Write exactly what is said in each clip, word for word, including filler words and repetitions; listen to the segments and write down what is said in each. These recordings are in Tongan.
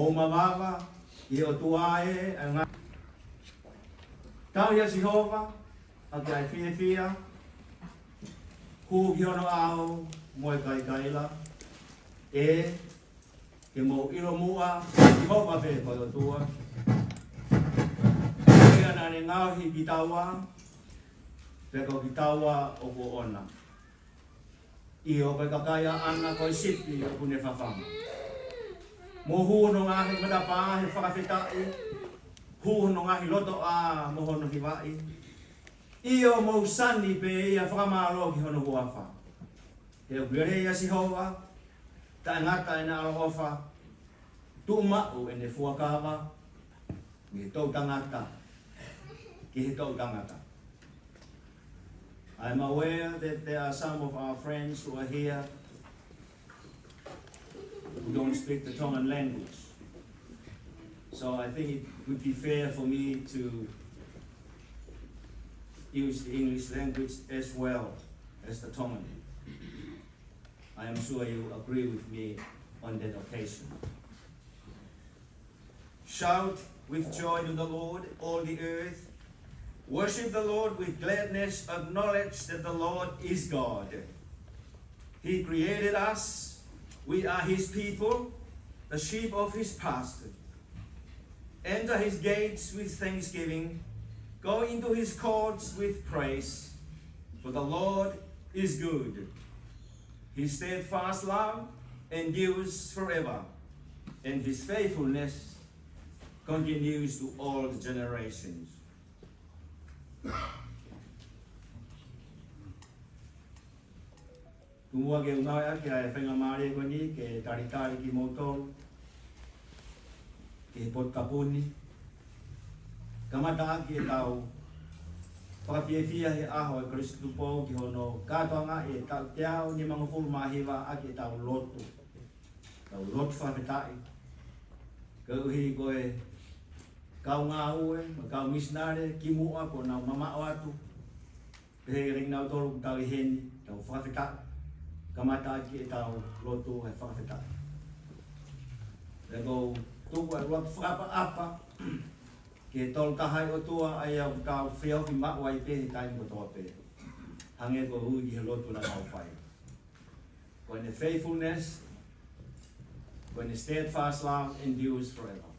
Mou mavava ʻi he ʻOtua ē, ʻa e ngaahi. Tauhi ʻa Sihova ʻaki ʻa e fiefia, hū ki hono ʻao mo e kaikaila. ʻE, ke mou ʻilo muʻa, Sihova pē ko e ʻOtua. Ko ia naʻa ne ngaohi kitaua, pea ko kitaua ʻoku ʻona. ʻIo, ko e kakai ʻaʻana ko e sipi ʻoku ne fafanga. Mou hū hono ngaahi matapā he fakafetaʻi, hū hono ngaahi lotoʻā mo hono hivaʻi. ʻIo, mou sani pē ia, fakamālō ki hono huafa. He ʻoku lelei ʻa Sihova, taʻengata ʻene ʻaloʻofa, tuʻumaʻu ʻene fuakava, mei he toʻutangata ki he toʻutangata. I'm aware that there are some of our friends who are here who don't speak the Tongan language. So I think it would be fair for me to use the English language as well as the Tongan. I am sure you agree with me on that occasion. Shout with joy to the Lord, all the earth. Worship the Lord with gladness. Acknowledge that the Lord is God. He created us. We are his people, the sheep of his pasture. Enter his gates with thanksgiving. Go into his courts with praise. For the Lord is good. His steadfast love endures forever, and his faithfulness continues to all the generations. Tuku muʻa ke u ngāueʻaki ʻa e faingamālie ko eni ke talitali kimoutolu ki he potu tapu ni. Kamata ʻaki ʻetau fakafiefia he ʻaho ʻo e Kolisi Tupou ki hono kātoangaʻi e taʻu teau nimangofulu mā hiva ʻaki ʻetau lotu. Tau lotu fakafetaʻi. Koeʻuhi ko e kau ngāue, mo e kau misinale, kimuʻa kuo nau mamaʻo atu. Pehē kiate kinautolu ʻoku tau ʻi heni, tau fakafetaʻi. Kamata ʻaki ʻetau lotu he fakafetaʻi. Pea ʻoku ou tuku ʻa e lotu fakaʻapaʻapa ki he Tolu Tahaʻi ʻOtua, ʻa ia ʻoku tau feohi maʻu ai pē he taimi kotoa pē. Hangē ko e ui ki he lotu naʻa tau fai. Ko ʻene faithfulness, ko ʻene steadfast love endures forever.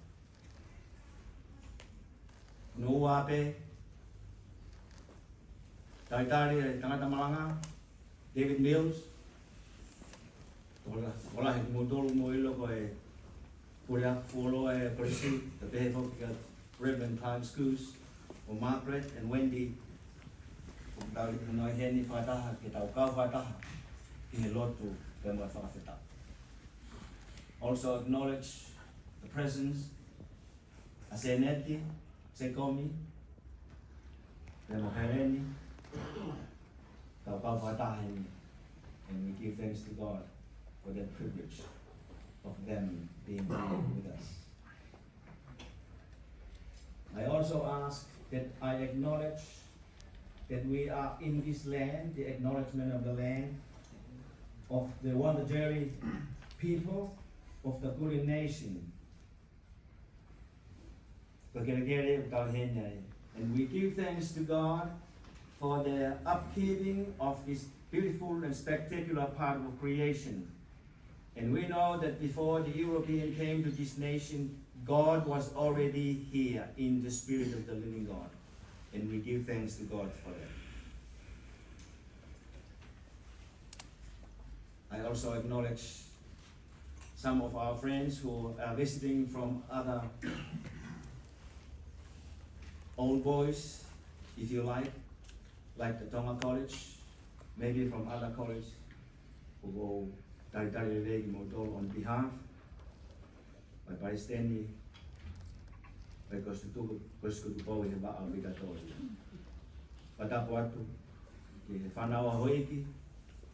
Hono ua pē, talitali e tangata malanga, David Mills. Tokolahi, tokolahi kimoutolu ʻoku mou ʻilo ko e puleako fuoloa e Kolisi, kae pehē foki kia Reverend Clive Skuse, ʻo Margaret and Wendy. ʻOku tau ʻi heni fakataha, ke tau kau fakataha ki he lotu pea mo e fakafetaʻi. Also acknowledge the presence ʻa Seneti, Sekomi, pea mo Heleni, tau kau fakataha heni, and we give thanks to God for that privilege of them being here with us. I also ask that I acknowledge that we are in this land, the acknowledgement of the land, of the Wurundjeri people, of the Kulin Nation. Ko e kelekele ʻoku tau ʻi heni ai. And we give thanks to God for the upkeeping of this beautiful and spectacular part of creation. And we know that before the European came to this nation, God was already here in the spirit of the living God. And we give thanks to God for that. I also acknowledge some of our friends who are visiting from other old boys, if you like, like the Tonga College, maybe from other college, ʻoku ou talitali lelei kimoutolu on behalf ʻa e Palesiteni ʻo e Kolisi Tupou, Kolisi Tupou ʻi he vaʻa ʻo Vikatōlia. Fakatapu atu ki he fānau ʻa e houʻeiki,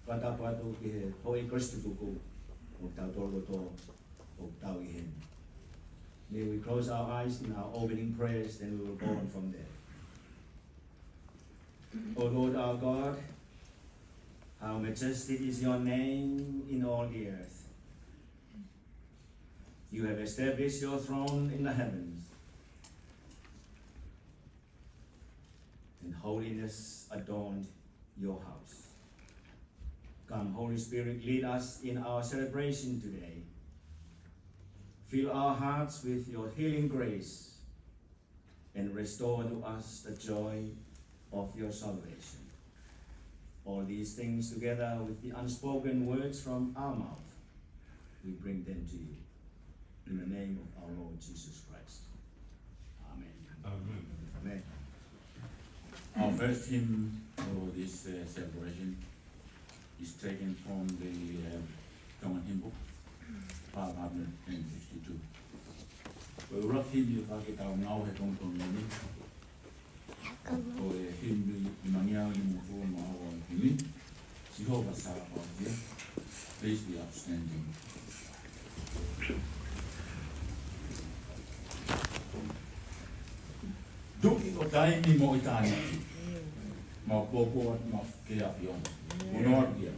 fakatapu atu ki he houʻeiki Kolisi Tupou, ʻo tautolu kotoa ʻoku tau ʻi heni. May we close our eyes in our opening prayers, then we will go on from there. O Lord our God, how majestic is your name in all the earth. You have established your throne in the heavens, and holiness adorned your house. Come, Holy Spirit, lead us in our celebration today. Fill our hearts with your healing grace and restore to us the joy of your salvation. All these things, together with the unspoken words from our mouth, we bring them to you. In the name of our Lord Jesus Christ. Amen. Amen. Amen. Our first hymn for this, uh, celebration is taken from the, uh, Tongan hymn book, five hundred and fifty-two. Ko e ʻuluaki himi ʻoku ʻikai ke tau ngāue he tonga ni, ko e himi nimangeau nimangofulu mā ua, himi, Jehovah Sabaoth. Please be upstanding. Tuʻi ʻo taimi mo ʻitāniti, mau pōpō atu, mau ke api ona. Ono atu ia.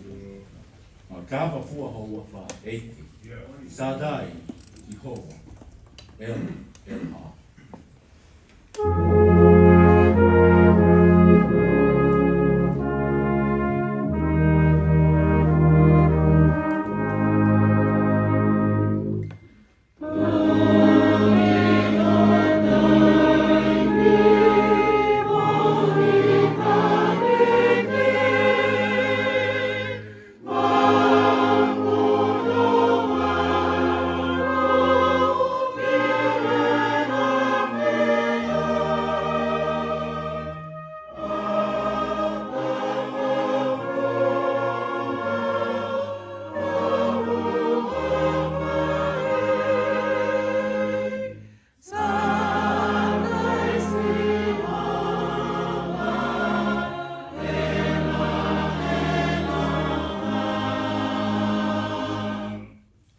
Mau tapa fua ho huafa, ʻEiki. Sātai, Sihova, El, El Rohi.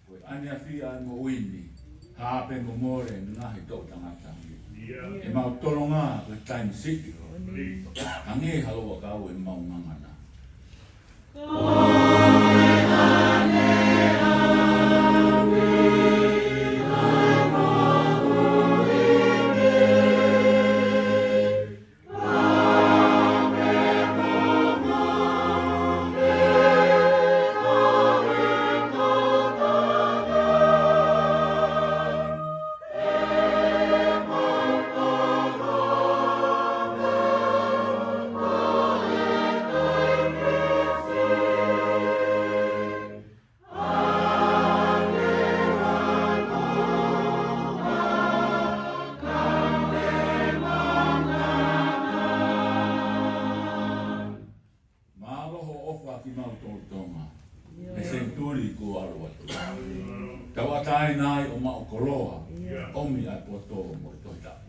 Ko e ʻaneafi ʻa e moʻui ni, hā pē mo mole ngaahi toʻu tangata. ʻE mau tolonga ko e taimi siʻi. Hangē ha lou ʻakau ʻemau ngangana. Mālō hoʻo ʻofa kimautolu Tonga. Mei he senituli kuo ʻalu atu. Tauʻatāina ai ʻo maʻu koloa. ʻOmi ʻa e poto mo e tohitapu.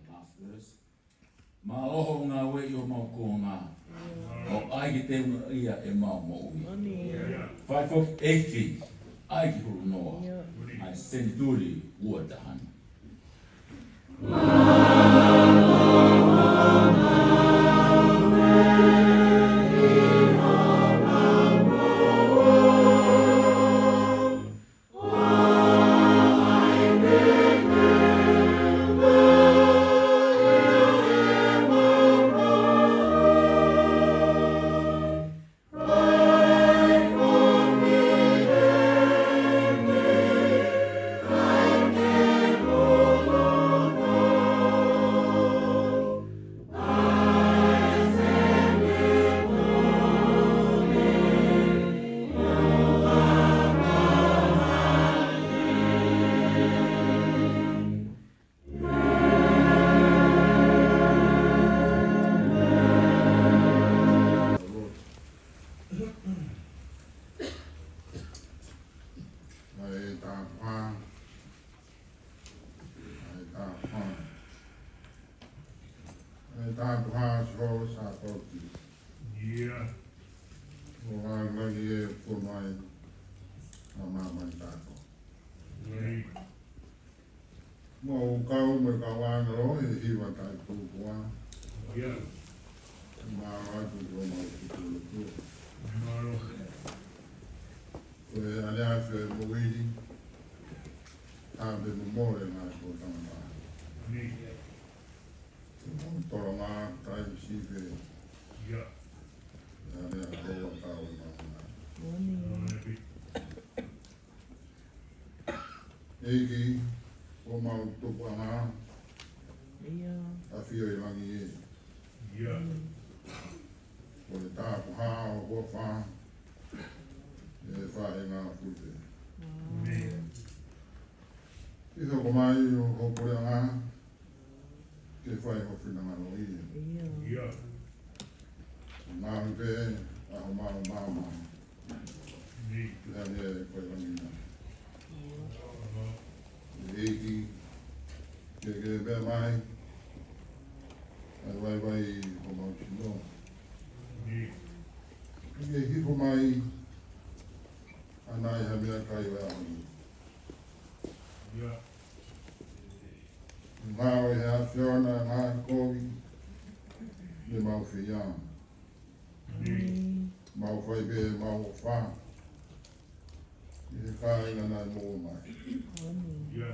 Last verse. Mālō hoʻo ngāueʻi homau kuonga, ʻo ʻai ke teunga ia ʻemau moʻui. Fai foki ʻEiki, ʻai ke hulu noa ʻa e senituli ua taha ni. Atu hā si ho sa toti. Ia. ʻO lāngilangi ē ko mai ʻa māmani tātou. Ia. Mau kau mo e kau ʻāngelo ʻi he hiva taʻepūpua. Ia. Mālō atu ki homau tupulupulu. Mālō. Ko e ʻaneafi ʻo e moʻui ni, ʻa pē mo mole ngā ko tangata. Ia. Ko e mau tolonga tai sipe. Ia. ʻAneafi ʻo e kau ʻāngelo. Mālō. ʻEiki, ko homau tupuʻanga, ʻa ʻafio ʻi langi ē. Ia. Ko e tāpuhā ʻo e huafa, ʻe faʻahinga fute. ʻĒmeni. ʻI he hoko mai ʻo ho puleʻanga, ke fai ho finangalo ʻi hē. Ia. Ngaahi pē ʻa homau maama. ʻĒmeni. Ia, ia, ko e langi na. ʻEiki, ke ke meʻa mai, ʻa e vaivai homau sino. ʻĒmeni. Ke hifo mai, ʻa nai ha meʻakai ʻo e ʻaho ni. Ia. Mau ʻi he ʻAfiona ngaahi kovi ne mau fie. ʻĒmeni. Mau fai pē mau ʻofa ʻi he kāinga naʻe moʻua mai. Ia.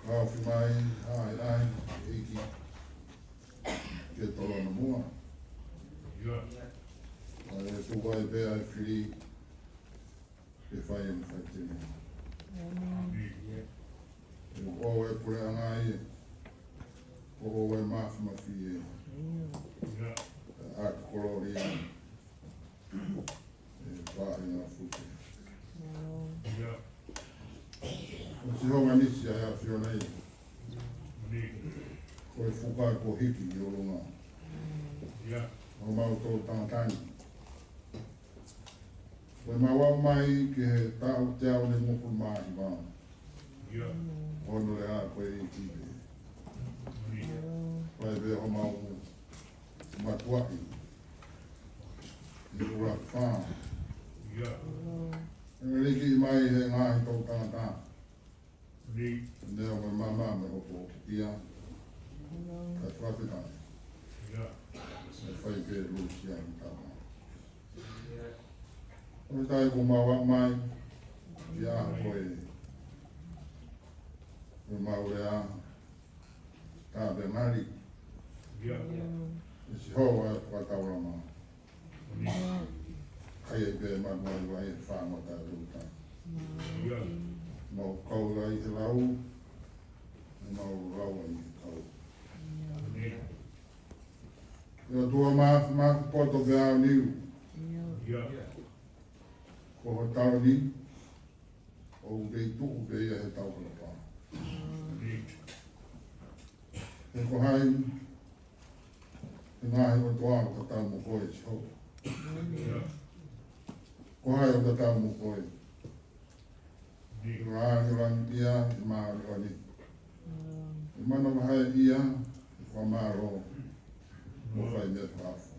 Ka ofi mai, ʻai, ʻai, ʻEiki, ke tolona muʻa. Ia. ʻA e tuku ai pē ʻa e fili, ke fai ʻene faitini. ʻĒmeni. ʻE ʻoua ʻe puleʻanga ia, ʻoua ʻe mafimafi ia. Ia. ʻA e kolōlia, ʻe faʻahinga fute. Ia. ʻO Sihova Nisi ʻa e ʻAfiona ia. ʻĒmeni. Ko e fuka kuo hiki ʻi ʻolunga. Ia. ʻO mau tō tangatani. Ko e mau aʻu mai ki he taʻu teau nimangofulu mā hiva. Ia. Hono lea ko e ʻEiki pē. ʻĒmeni. Fai pē homau matuaʻi ʻi ʻUluaki Fā. Ia. ʻE liki mai he ngaahi tō tangata. ʻĒmeni. Neo me mama me hopo kia. Ka fakafetaʻi. Ia. ʻE fai pē lusia ni tama. ʻO tai ko mau aʻu mai, kia ko e, ko mau lea, ka pe mali. Ia. ʻE Sihova ʻe fakataulama. ʻĒmeni. Kai ai pē manu ai vai e fāngota e luta. Ia. Mau kau ai he lau, mau lau ai he kau. ʻĒmeni. ʻIo tua ma, ma poto pe au niu. Ia. Ko ho tau ni, ʻoku kei tuʻu pē ia he tau kalapa. ʻĒmeni. He ko hai, he ngaahi ʻotua ʻoku tatau mo koe, Sihova. Ia. Ko hai ʻoku tatau mo koe. ʻĒmeni. Langilangiʻia ʻi māʻoniʻoni. ʻĒmeni. ʻI manavahē ia, ʻi fakamālō, mo fai meʻa fakaʻafu.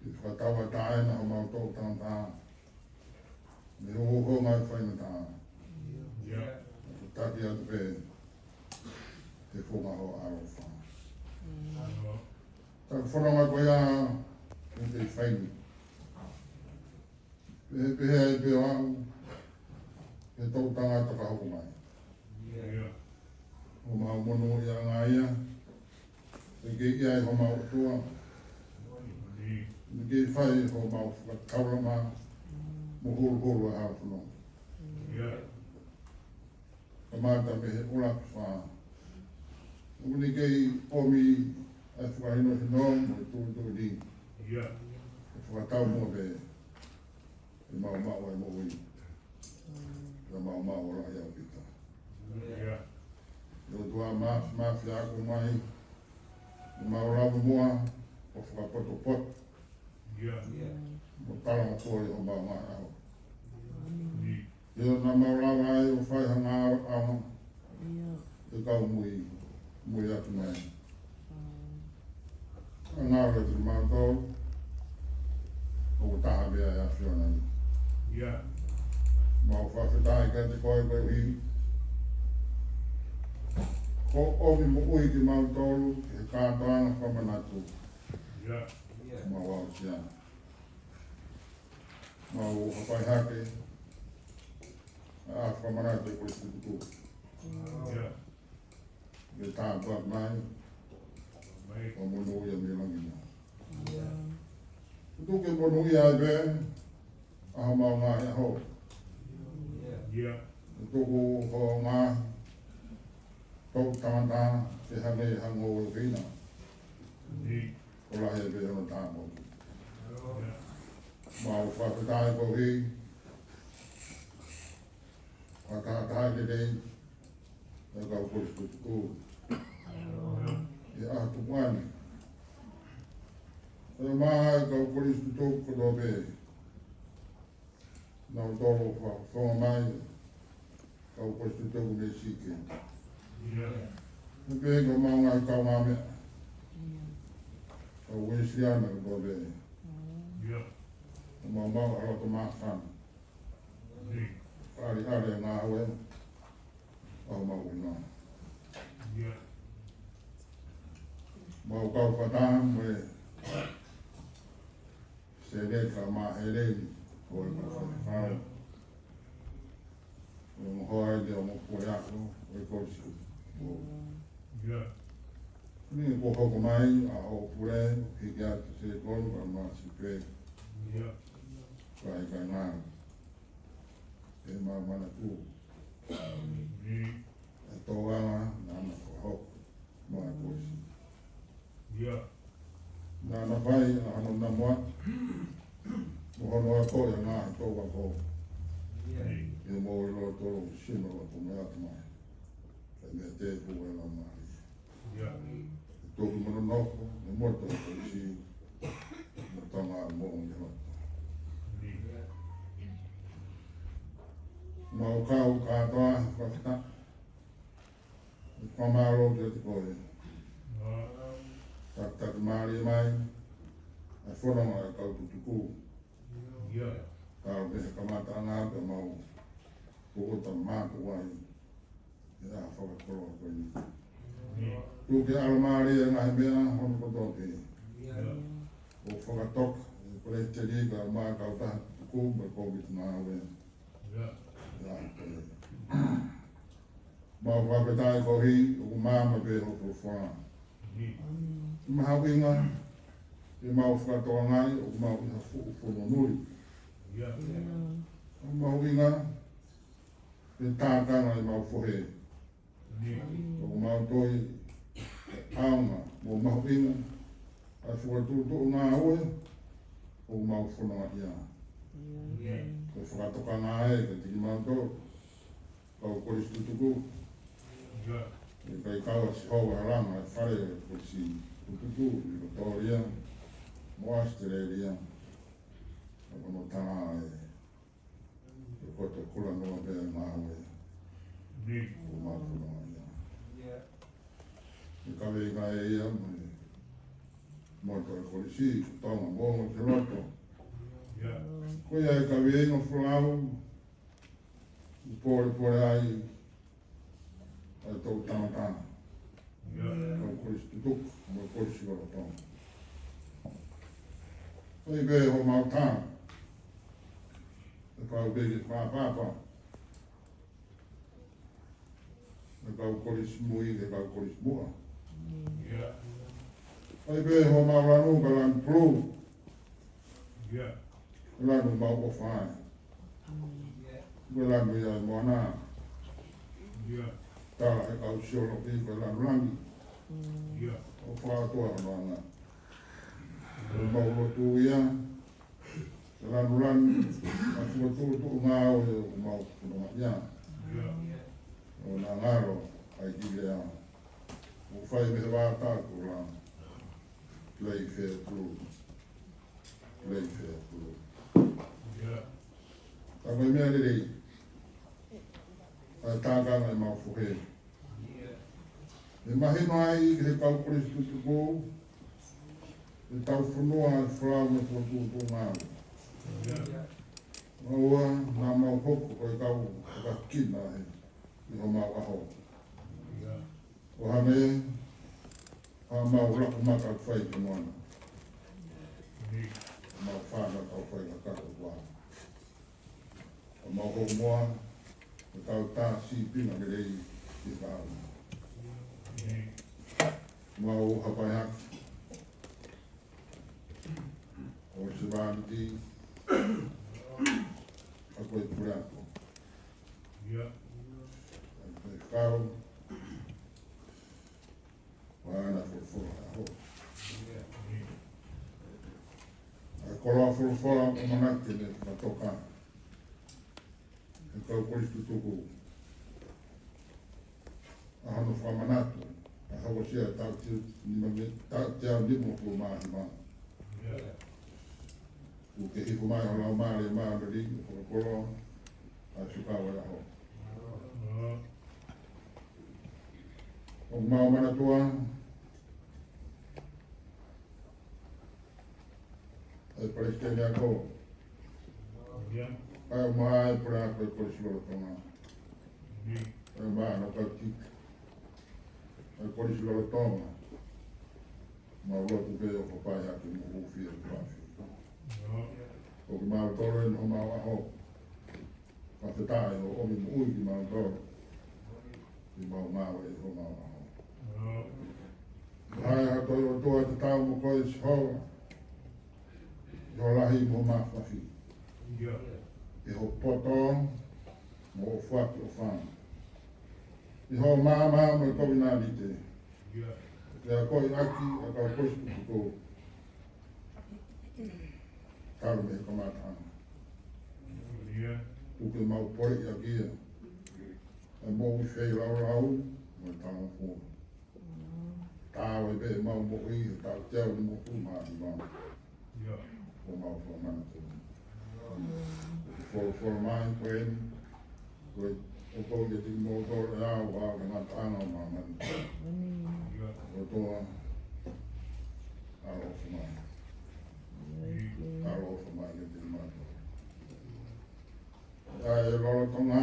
ʻI fakatauʻatāina homau tō tangata. Mei hoʻo houngaʻia faingataʻa. Ia. Taki atu pē he founga hoʻo ʻaloʻofa. Taku fononga ko ia, ʻoku te faini. Pehē, pehē ai pē ʻo aʻu, he tō tangata ka hoko mai. Ia. Homau monūʻiaʻanga ia, ʻe kei ʻi ai homau ʻOtua. ʻE kei fai homau fakataulama, mo huluhulu ʻa e fononga. Ia. Kamata mei he ʻUluaki Fā. ʻOku ne kei ʻomi ʻa e fakahinohino mo e tuʻutuʻuni. Ia. ʻE fakatau mo pē, ʻe maʻu maʻu ai moʻui. ʻE maʻu maʻu ʻa e ʻaupito. Ia. ʻIo tua ma, ma fia ako mai. ʻE mau lava muʻa, ʻo fakapotopoto. Ia. Mo tala mo koe ʻo mau ngā ʻaho. ʻIo naʻa mau lava ai ʻo fai ha ngā ʻaho. ʻE kau mui. Mui atu mai. ʻA ngalo ʻiate kimautolu, ʻoku taha pē ʻa e ʻAfiona ni. Mau fakafetaʻi kiate koe koeʻuhi ko hoʻo ʻomi moʻui kimautolu ki he kātoanga fakamanatu. Mau aʻusia. Mau hapai hake ʻa e fakamanatu ʻo e kolisi tutuku. Ke tāpuaki mai ʻo monūʻia mei langi na. Tuku ke monūʻia ai pē ʻa homau ngaahi ʻaho. Tuku ho ngaahi toʻu tangata ke hangē ha ngoue ʻo e ʻuhina. Ko e lahi pē hono tāpuaki. Mau fakafetaʻi koeʻuhi ko e tangata lelei ʻa e kau kolisi tutuku. ʻI he ʻaho tuku ni, ʻe maʻu ʻa e kau kolisi tutuku kotoa pē. Naʻa nau tolo fakafofonga mai kau kolisi tutuku mei Sike. Pea ko homau ngaahi kaungāmeʻa, kau Uēsiliana kotoa pē. Mau maʻu ha loto māfana. ʻAliʻali e ngāue ʻa homau ʻuhinga. Mau kau fakataha mo e Seneta Maʻa Heleni ʻo e Maʻa Faifekau, ʻo e ongo hoa ʻi he ongo puleako ʻo e kolisi. Ko eni kuo hoko mai ʻa hoʻo pule, hiki atu Sekoni Palomasi pē. Ka ʻikai ngalo ʻe mau manatu ʻa e tōʻonga naʻa na fakahoko maʻa e kolisi. Naʻa na fai ʻa hono namu atu mo hono ako ʻi he ngaahi tōʻonga ko ē mo e loto sino loto mai atu mai. Kae meʻa tēpū e Laumālie. ʻE toki mo nonofo mo e motu ʻo e kolisi mo tanga mo e loto. Mau kau kātoa fakataha ʻo fakamālō kiate koe. Takitaki mālie mai ʻa e fononga ʻa e kau tutuku. Kau pē he kamataʻanga pea mau pukuta mātuʻaki ʻi he ʻaho fakakoloa ko eni. Tuku ke ʻalomālie ʻa e ngaahi meʻa hono kotoa pē. ʻO fakatoka ʻe he Palesiteni kae ʻumaʻā e kautaha tutuku mo e kōmiti ngāue. Mau fakafetaʻi koeʻuhi ʻoku maama pē hoʻo folofola. Mahuʻinga ke mau fakatokangaʻi ʻoku mau ʻi ha fuʻu fonua nui. Mahuʻinga ke tākanga ʻemau fohe. ʻOku mau toe ʻaonga mo mahuʻinga ʻa e fokotuʻutuʻu ngāue ʻoku mau fononga ʻi ai. Ko e fakatokanga ē kiate kimautolu kau kolisi tutuku. ʻE ʻikai kau ʻa Sihova ʻo langa e fale ʻo e kolisi tutuku ʻi Vikitōlia mo ʻAositelēlia. ʻA hono tala ē, ʻe koto kulanoa pē ʻa e ngāue ʻoku mau fononga ʻi ai. ʻE kaveinga ʻe ia mo e motu ʻo e kolisi, ko Tonga mo Ongo ki he Loto. Ko ia ʻe kaveinga folau ʻoku pōlepole ai ʻa e toʻu tangata kau kolisi tutuku mo e kolisi lolotonga. Ko ia pē homau tala, ʻe pau pē ke fakaʻapaʻapa ʻa e kau kolisi mui ki he kau kolisi muʻa. Ko ia pē homau lanu ka lanu pulū, lanu mau ʻofa ai. Ko e lanu ia ʻa e moana. Tala ʻe he kau siolokī ko e lanu langi. ʻOfa ʻa e ʻOtua hono anga. Ko e mau lotu ia, ko e lanu langi, ʻa e fokotuʻutuʻu ngāue ʻoku mau fononga ʻi ai. ʻOku na ngalo ai ki lea ʻoku fai mei he vātā ko la Playfair Blue. Playfair Blue. Ka ko e meʻa lelei ʻa e tākanga ʻemau fohe. ʻE mahino ai ki he kau Kolisi tutuku ʻetau fonua ʻa e folau mo e fokotuʻutuʻu ngāue. Naʻa mau hoko ko e kau fakakina he ʻi homau ʻaho. ʻO hangē haʻamau laku maka ʻoku fai ki he moana. Mau fānau kau faingataʻa ʻo e ʻaho. ʻO mau hoko muʻa ʻo tau tā sīpinga lelei ki he kahaʻu. Mau hapai hake ʻo sevāniti ʻa ko e puleako. ʻA e kau ʻa e folofola ʻo e ʻaho. ʻA e koloa folofola ʻoku ʻamanaki ke ne fakatoka ʻe he kau Kolisi tutuku ʻa hono fakamanatu ʻa e hokosia ʻa e taʻu teau nima, taʻu teau nimangofulu mā nima. Kuo ke hifo mai ho Laumālie Māʻoniʻoni ʻo fakakoloa ʻa e fekau ʻo e ʻaho. ʻOku mau manatua ʻa e Palesiteni ako, ʻa e ʻumaʻā e puleako ʻo e Kolisi lolotonga, ʻa e ʻumaʻā hono kau tiki ʻo e Kolisi lolotonga. Mau lotu pē ʻo hapai hake mo hūfia ki he fafio. ʻOku mau tolo ʻi homau ʻaho. Fakafetaʻi ʻo ʻomi moʻui kimautolu ʻi heʻemau ngāue ʻi homau ʻaho. Hai ha toe ʻOtua tatau mo koe Sihova, ʻi ho lahi mo ho māfimafi, ʻi ho poto mo ho foaki ʻofa, ʻi ho maama mo e kovinānite, ke akoʻi ʻaki ʻa e kau Kolisi tutuku talu mei he kamataʻanga. ʻOku ke mau poleʻi ʻaki ia ʻa e moʻui feilaulau mo e talangofua. Taau ai pē ʻemau moʻui he taʻu teau nimangofulu mā nima. ʻOku mau fakamanatu. ʻOku folofola mai ko eni, ko e ʻoku ou ʻiate kimoutolu ʻi he ʻaho ʻo e ngataʻanga ʻo māmani. ʻOtua, ʻaloʻofa mai. ʻAloʻofa mai kiate kimautolu. ʻA e lolotonga,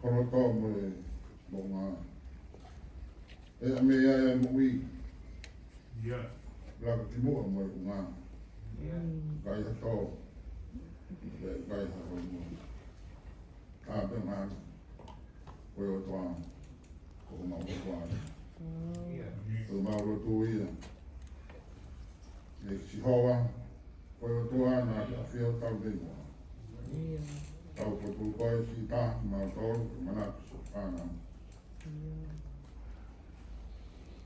lolotonga mo e moʻunga. ʻE ʻa mei ai ʻa e moʻui. Laka ki muʻa mo e ʻuhinga. ʻIkai ha tō, ʻikai ha honua. Tāpē mai ko e ʻOtua, ko homau ʻOtua. Ko homau lotu ia. ʻE Sihova, ko e ʻOtua naʻa ke ʻafio talu mei muʻa. Tau potu koe siʻi taha kimautolu ke manatu siʻi fānau.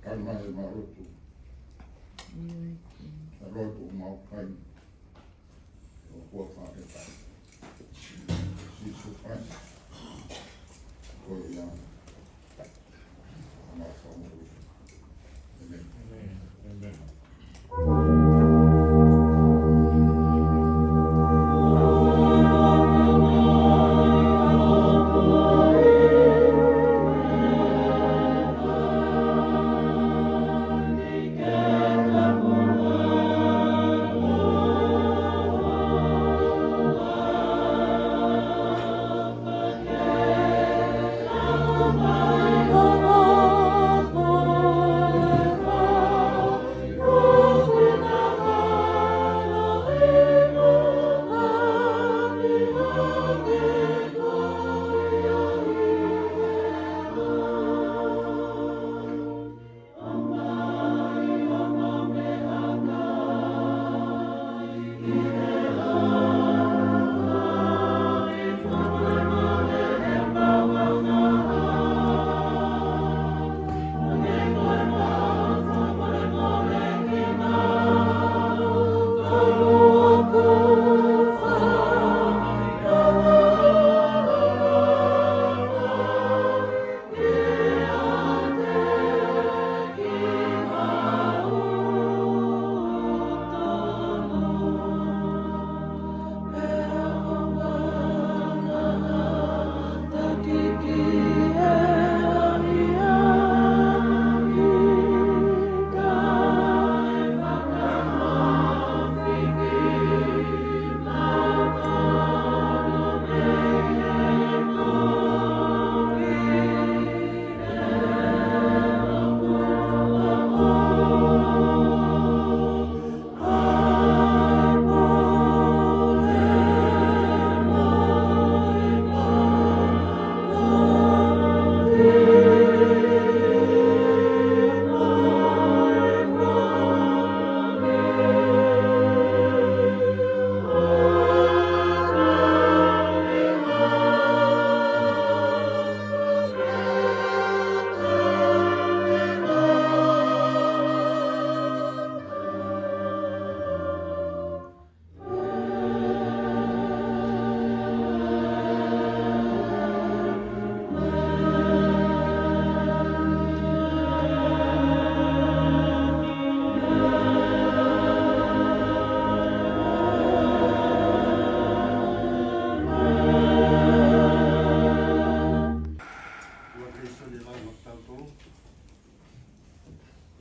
Talu mai ʻemau lotu. ʻA e lotu ʻoku mau fai. ʻOku fakafetaʻi. Sīsū Kalaisi. Ko ia. ʻEmeni. ʻEmeni.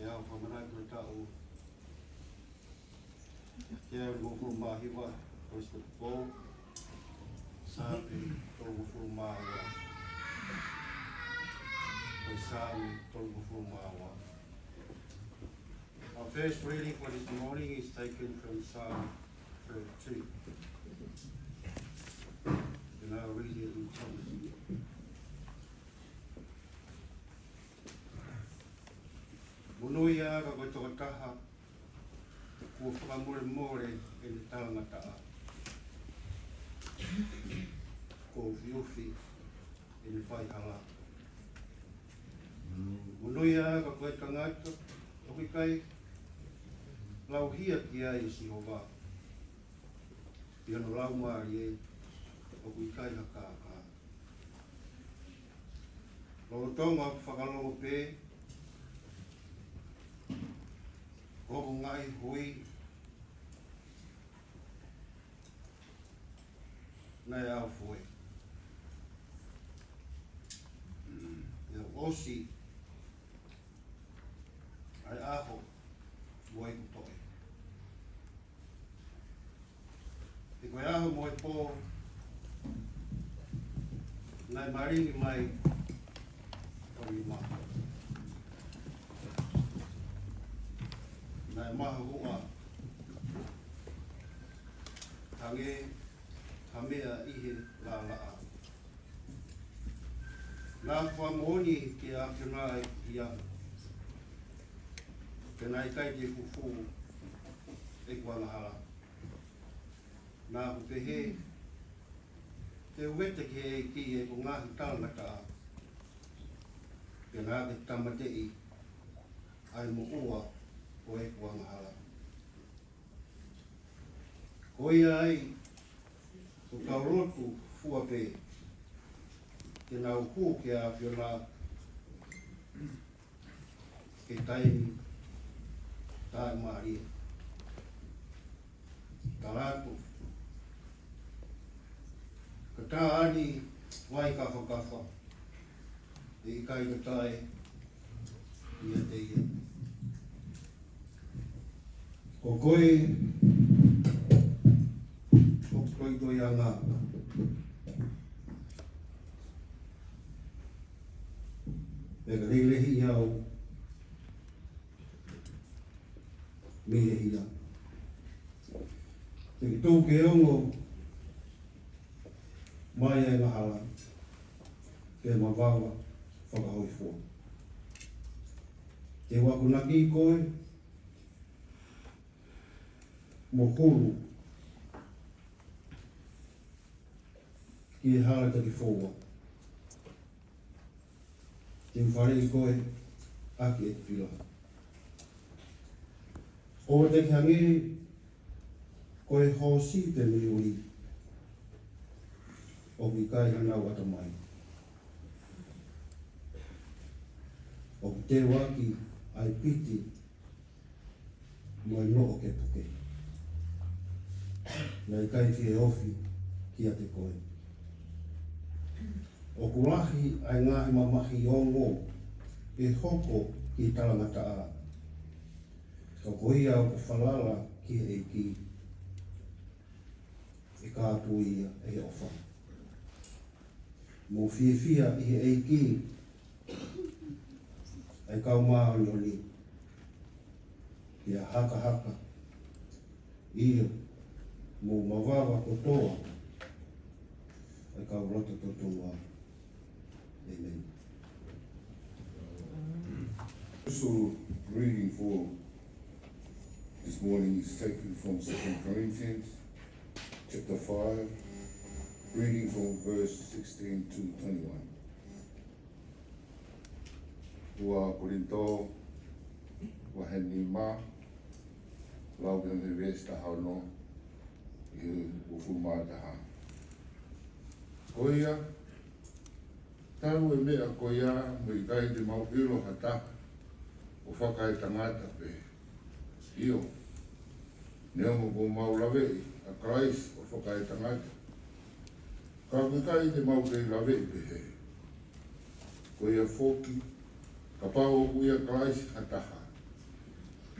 ʻI he ʻaho fakamanatu ʻo e taʻu ua teau nimangofulu mā hiva, ko e Sāpate Pou, Saame tolungofulu mā ua. Ko e Saame tolungofulu mā ua. Our first reading for this morning is taken from Psalm thirty-two. And I'll read it in Tongan. Monūʻia ka ko e tokotaha kuo fakamolemole ʻene talangataʻa, kuo ʻufiʻufi ʻene faihala. Monūʻia ka ko e tangata ʻoku ʻikai lauhia ki ai ʻe Sihova, ʻi hono laumālie ʻoku ʻikai ha kākā. Lolotonga ʻeku fakalongo pē hoʻo ngaahi hui naʻe ʻaufoe, ʻi he ʻosi ʻa e ʻaho mo ʻeku toʻe. He ko e ʻaho mo e pō naʻe malingi mai ho nima. Naʻe mahuʻa hangē ha meʻa ʻi he lālaʻa. Naʻa ku fakamoʻoni kia ʻAfiona ʻeku hia, pea naʻe ʻikai te u fufū ʻeku angahala. Naʻa ku pehē, te u vete ki he ʻEiki ʻeku ngaahi talangataʻa, pea naʻa ke tāmateʻi ʻa e moʻua ʻo ʻeku angahala. Ko ia ai, ʻoku tau lotu fua pē ke nau hū kia ʻAfiona he taimi taʻemālie. Tala atu, ka tā ʻa e vai kafakafa, ʻe ʻikai ka tae ʻiate ia. Ko koe ʻoku toitoiʻanga, pea ka lehilehiʻi au mei he hia, te ke tuku ke ongo mai ʻa e angahala, ke mavava fakahōifua. Te u akonaki koe mo hulu ki he hala taki foua. Te u faleʻi koe ʻaki ʻeku fila. ʻOua te ke hangē ko e hoosi pe meʻuli ʻoku ʻikai hanau ʻatamai, ʻoku teuaki ʻa e piti mo e noʻo ke puke, naʻe ʻikai fie ofi kiate koe. ʻOku lahi ʻa e ngaahi mamahi ongo ʻe hoko ki he talangataʻa, ka ko ia ʻoku falala ki he ʻEiki ʻe kāpui ia ʻe he ʻofa. Mou fiefia ʻi he ʻEiki, ʻa e kau māʻoniʻoni, pea hakahaka. ʻIo, mou mavava kotoa, ʻa e kau loto totonu. ʻĒmeni. Scripture reading for this morning is taken from Second Corinthians chapter five, reading from verse sixteen to twenty-one. Ua Kolinitō, vahe nima, lau pē mei he veesi taha ono ki he uofulu mā taha. Ko ia, talu e meʻa ko ia, ʻoku ʻikai te mau ʻilo ha taha ʻo fakaetangata pē. ʻIo, neongo kuo mau laveʻi ʻa Kalaisi ʻo fakaetangata, ka ʻoku ʻikai te mau kei laveʻi pehē. Ko ia foki, kapau ʻoku ʻia Kalaisi ha taha,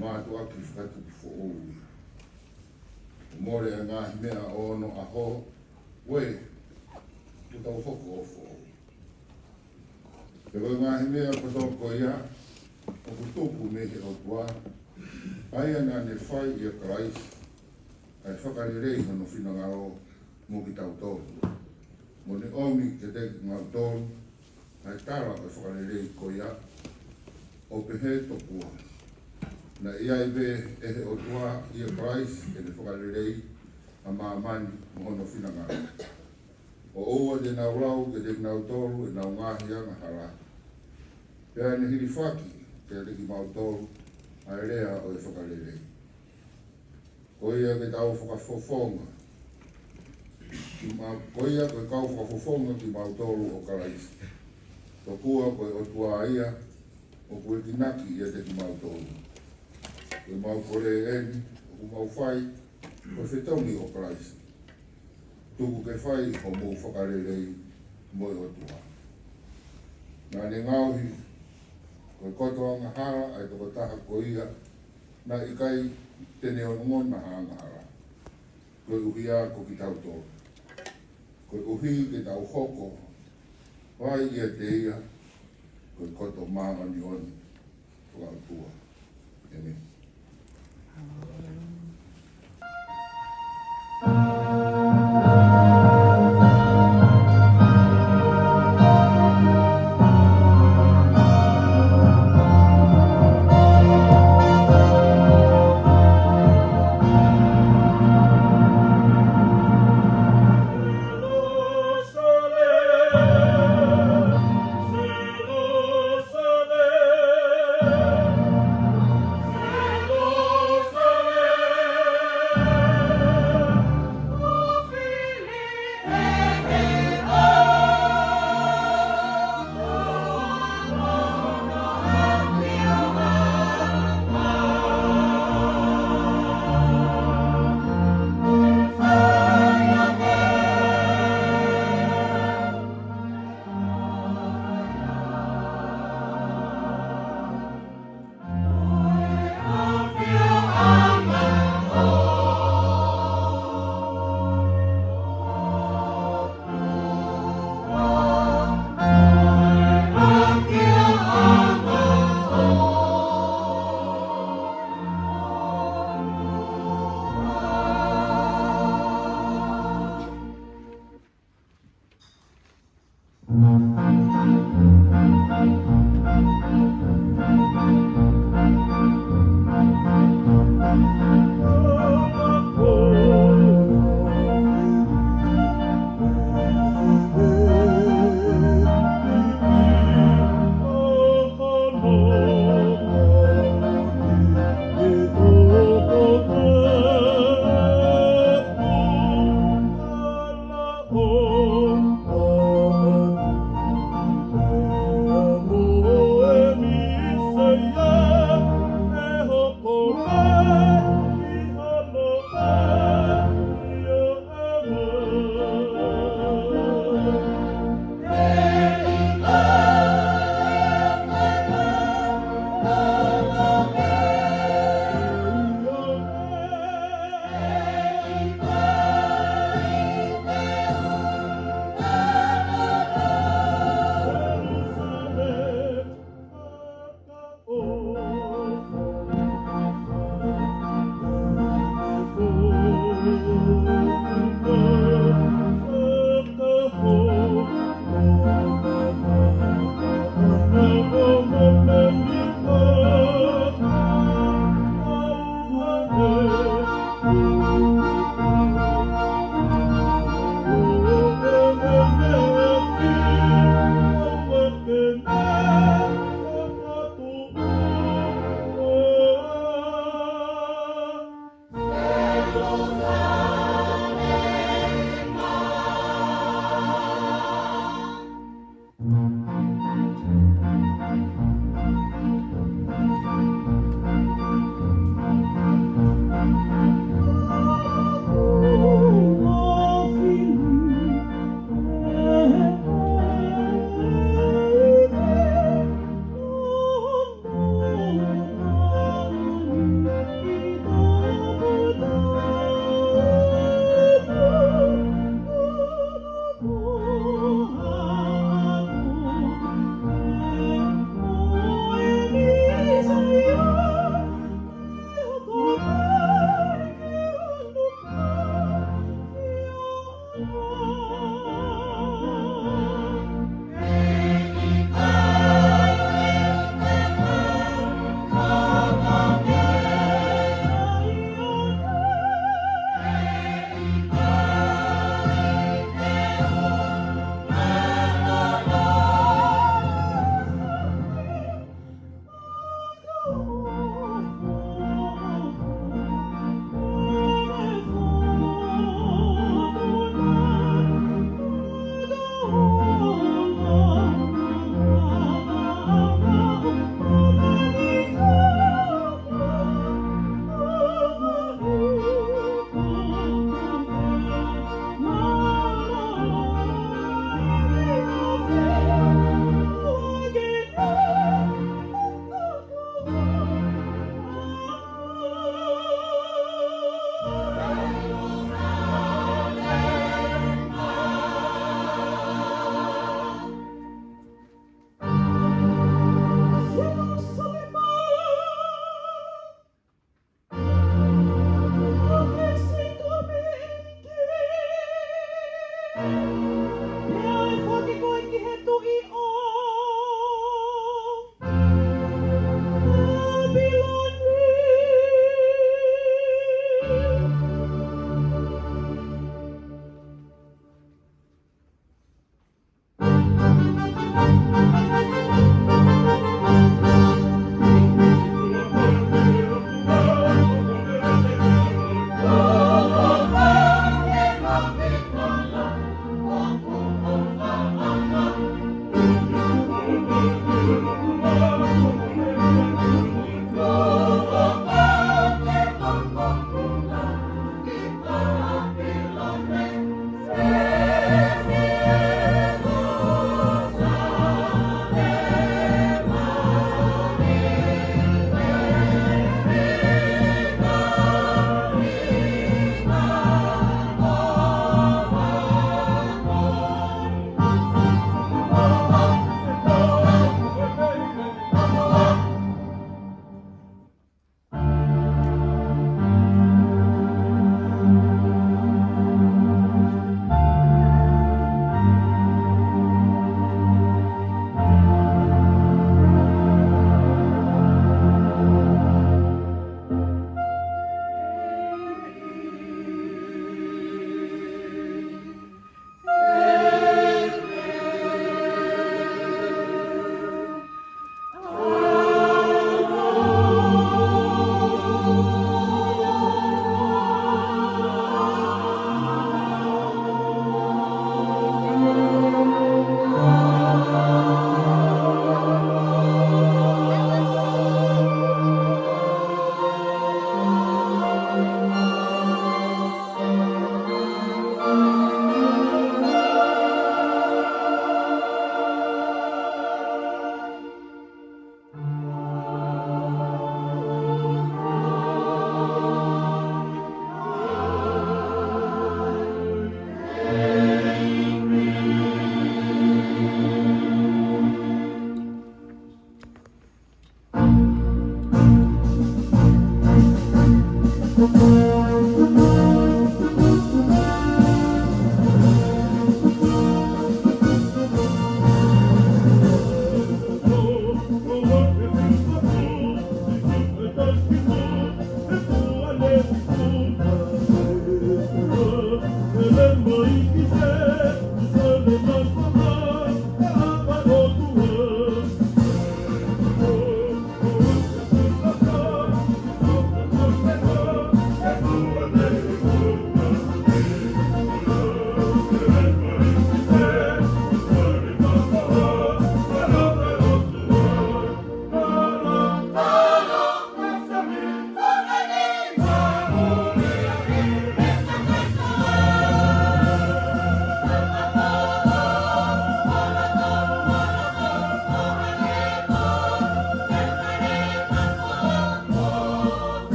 mātuʻaki fakatupu foʻou ia. ʻO mole ʻa e ngaahi meʻa ʻo onoʻaho, ʻoku tau hoko ʻo foʻou. Pea ko e ngaahi meʻa kotoa ko ia, ʻoku tupu mei he ʻOtua, ʻa ia naʻa ne fai ʻia Kalaisi, ʻa e fakalelei hono finangalo mo kitautolu. Mo ne ʻomi kiate kimautolu ʻa e tala ʻo e fakalelei ko ia, ʻo pehē tokua, naʻe ʻi ai pē ʻe he ʻOtua ʻia Kalaisi ʻene fakalelei ʻa māmani mo hono finangalo. ʻO ʻoua te nau lau kiate kinautolu ʻenau ngaahi angahala. Pea ne hilifaki kiate kimautolu ʻa e lea ʻo e fakalelei. Ko ia ke tau fakafofonga. Ki ma-, ko ia ko e kau fakafofonga kimautolu ʻo Kalaisi. Tokua ko e ʻOtua ia ʻoku ekinaki ʻiate kimautolu. Ko e mau kole eni, ʻoku mau fai, ko e fetongi ʻo Kalaisi. Tuku ke fai homou fakalelei mo e ʻOtua. Naʻa ne ngaohi, ko e koto angahala ʻa e tokotaha ko ia, naʻe ʻikai te ne ongona ha angahala. Koeʻuhi ko kitautolu. Koeʻuhi ke tau hoko, fai ʻiate ia, ko e koto māʻoniʻoni, fakaʻotua. ʻĒmeni.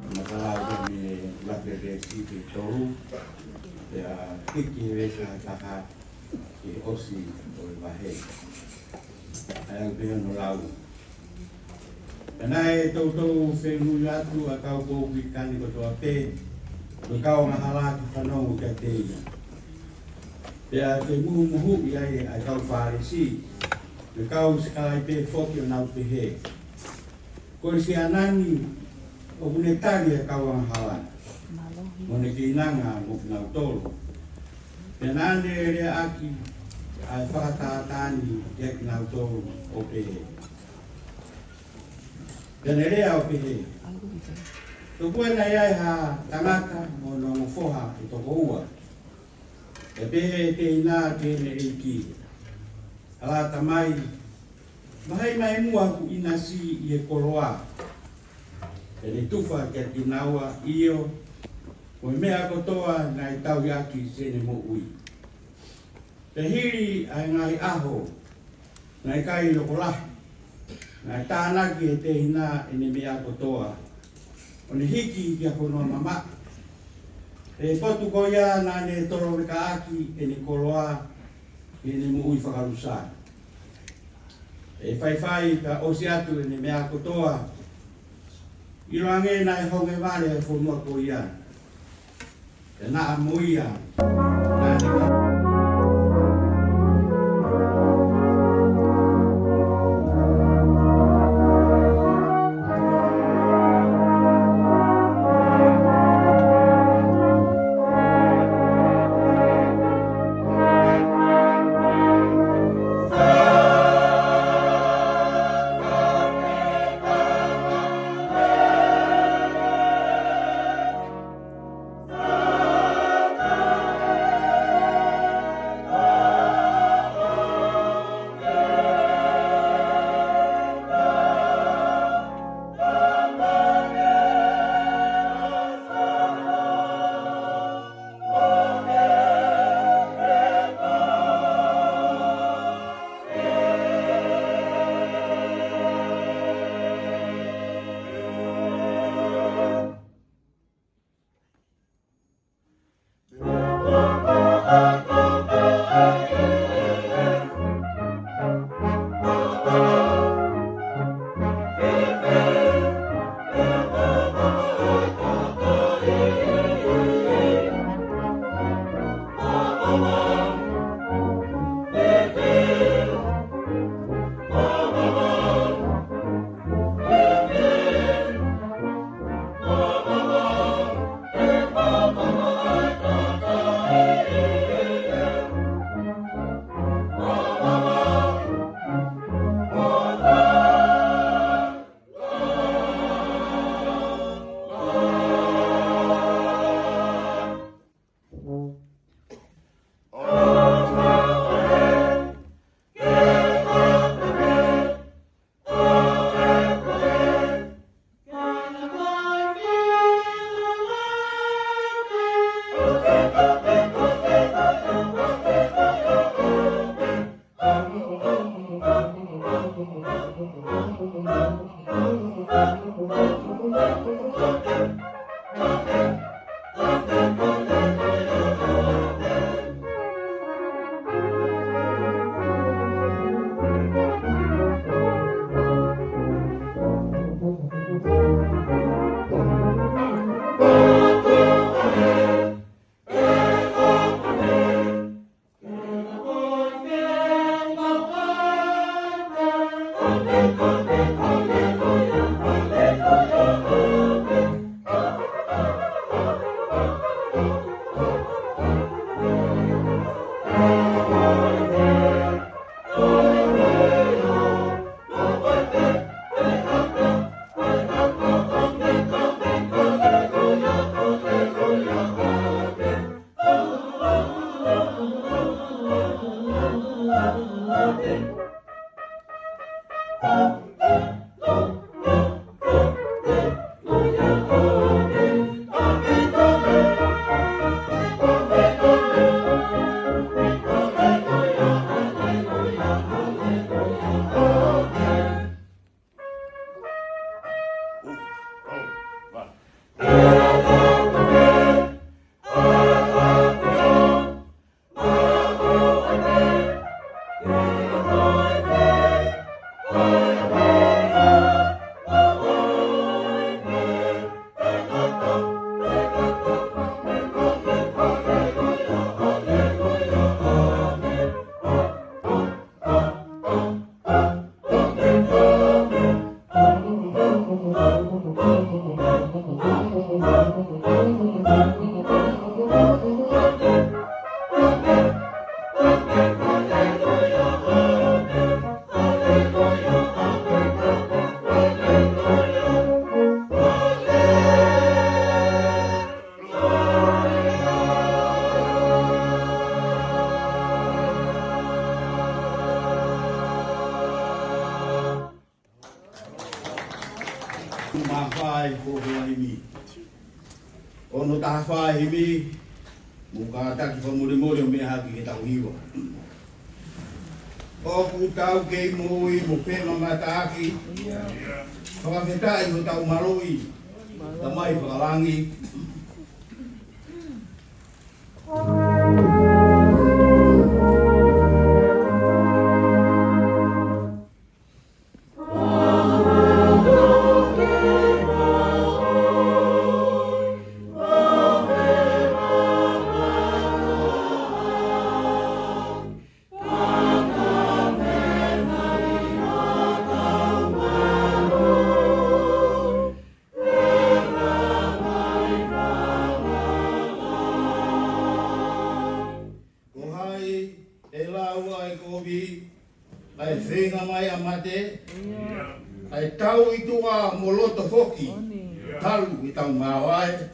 Matalau ko eni ʻa e veesi ki he tolu, pea hiki he veesi taha ki he ʻosi ʻo e vahe. ʻA ia ʻoku pehē hono lau. Pea naʻe toutou feʻunui atu ʻa e kau pou Pilikani kotoa pē, mo e kau angahala ke fanongo kiate ia. Pea femuhumuhuʻi ai ʻa e kau Fālesi, mo e kau sikalaipe foki ʻo nau pehē, Ko e siana ni ʻoku ne tali ʻa e kau angahala, mo ne keinanga mo kinautolu. Pea naʻa ne leaʻaki ʻa e fakatātā ni kiate kinautolu ʻo pehē. Pea ne lea ʻo pehē, Tokua naʻe ʻi ai ha tangata mo hono ongo foha ʻe toko ua. Pea pehē ʻe he tehina ki heʻene ʻeiki, Hala tamai, vahe mai muʻa hoku ʻinasi ʻi he koloa. Pea ne tufa kiate kinaua, ʻio, mo e meʻa kotoa naʻe tauhi ʻaki siʻene moʻui. Pea hili ʻa e ngaahi ʻaho naʻe ʻikai loko lahi, naʻe tānaki ʻe he tehina ʻene meʻa kotoa, ʻo ne hiki ki ha fonua mamaʻo. Pea ʻi he potu ko ia naʻa ne tolovekaʻaki ʻene koloa, ʻi heʻene moʻui fakalusa. Pea faifai pea ʻosi atu ʻene meʻa kotoa, ʻiloange naʻe honge vale ʻa e fonua ko ia. Pea naʻa mo ia naʻa ne Mā fai ko e himi. Ono taha fai himi, mo kātaki fakamolemole ʻo meʻa hake ki heʻetau hiva. ʻOku tau kei moʻui mo femamataʻaki. Fakafetaʻi hotau mālohi, Tamai fakalangi. Ko hai ʻe lau ʻa e kovi, ʻa e feinga mai ʻa mate, ʻa e tau ʻi tuʻa mo loto foki, talu ʻetau ngāue.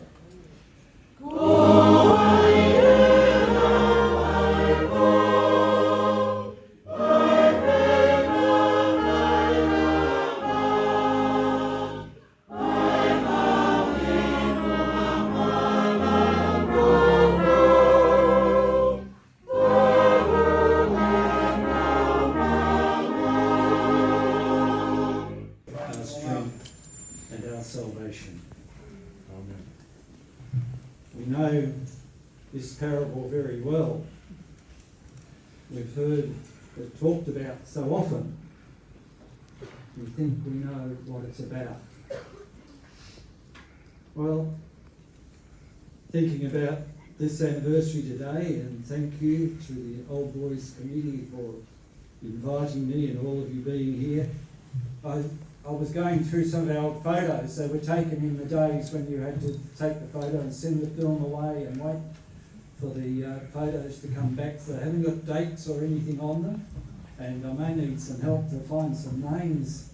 Our strength and our salvation. Amen. We know this parable very well. We've heard it talked about so often. We think we know what it's about. Well, thinking about this anniversary today, and thank you to the Old Boys Committee for inviting me and all of you being here. I, I was going through some of our old photos that were taken in the days when you had to take the photo and send the film away and wait for the, uh, photos to come back. So they haven't got dates or anything on them, and I may need some help to find some names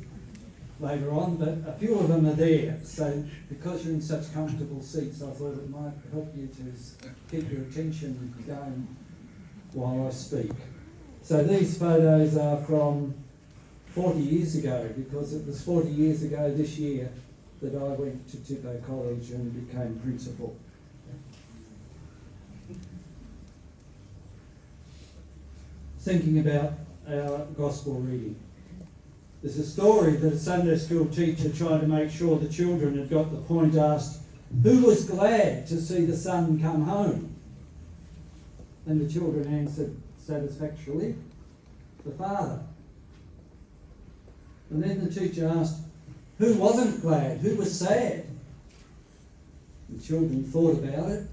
later on, but a few of them are there. So because you're in such comfortable seats, I thought it might help you to s-, keep your attention going while I speak. So these photos are from forty years ago, because it was forty years ago this year that I went to Tupou College and became principal. Thinking about our gospel reading. There's a story that a Sunday school teacher, trying to make sure the children had got the point, asked, "Who was glad to see the son come home?" And the children answered satisfactorily, "The father." And then the teacher asked, "Who wasn't glad? Who was sad?" The children thought about it.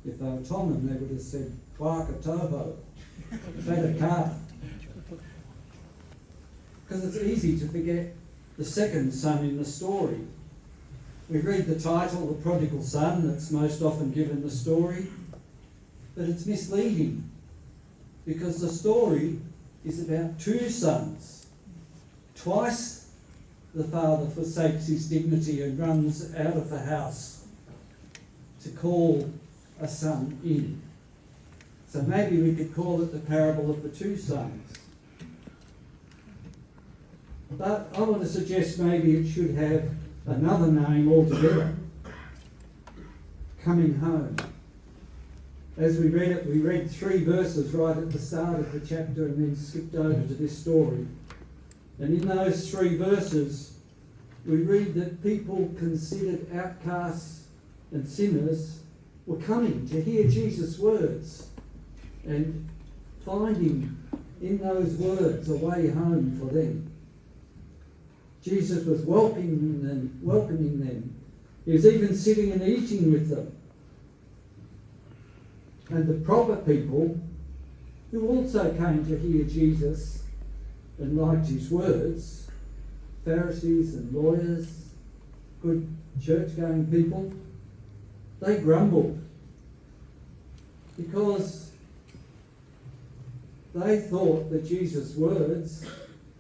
If they were Tongan, they would have said, "Kōkā Tauhou, fat a calf." Because it's easy to forget the second son in the story. We read the title, The Prodigal Son, that's most often given the story, but it's misleading because the story is about two sons. Twice the father forsakes his dignity and runs out of the house to call a son in. So maybe we could call it the parable of the two sons. But I want to suggest maybe it should have another name altogether. Coming home. As we read it, we read three verses right at the start of the chapter and then skipped over to this story. And in those three verses, we read that people considered outcasts and sinners were coming to hear Jesus' words and finding in those words a way home for them. Jesus was welcoming them, welcoming them. He was even sitting and eating with them. And the proper people who also came to hear Jesus and liked his words, Pharisees and lawyers, good church-going people, they grumbled because they thought that Jesus' words,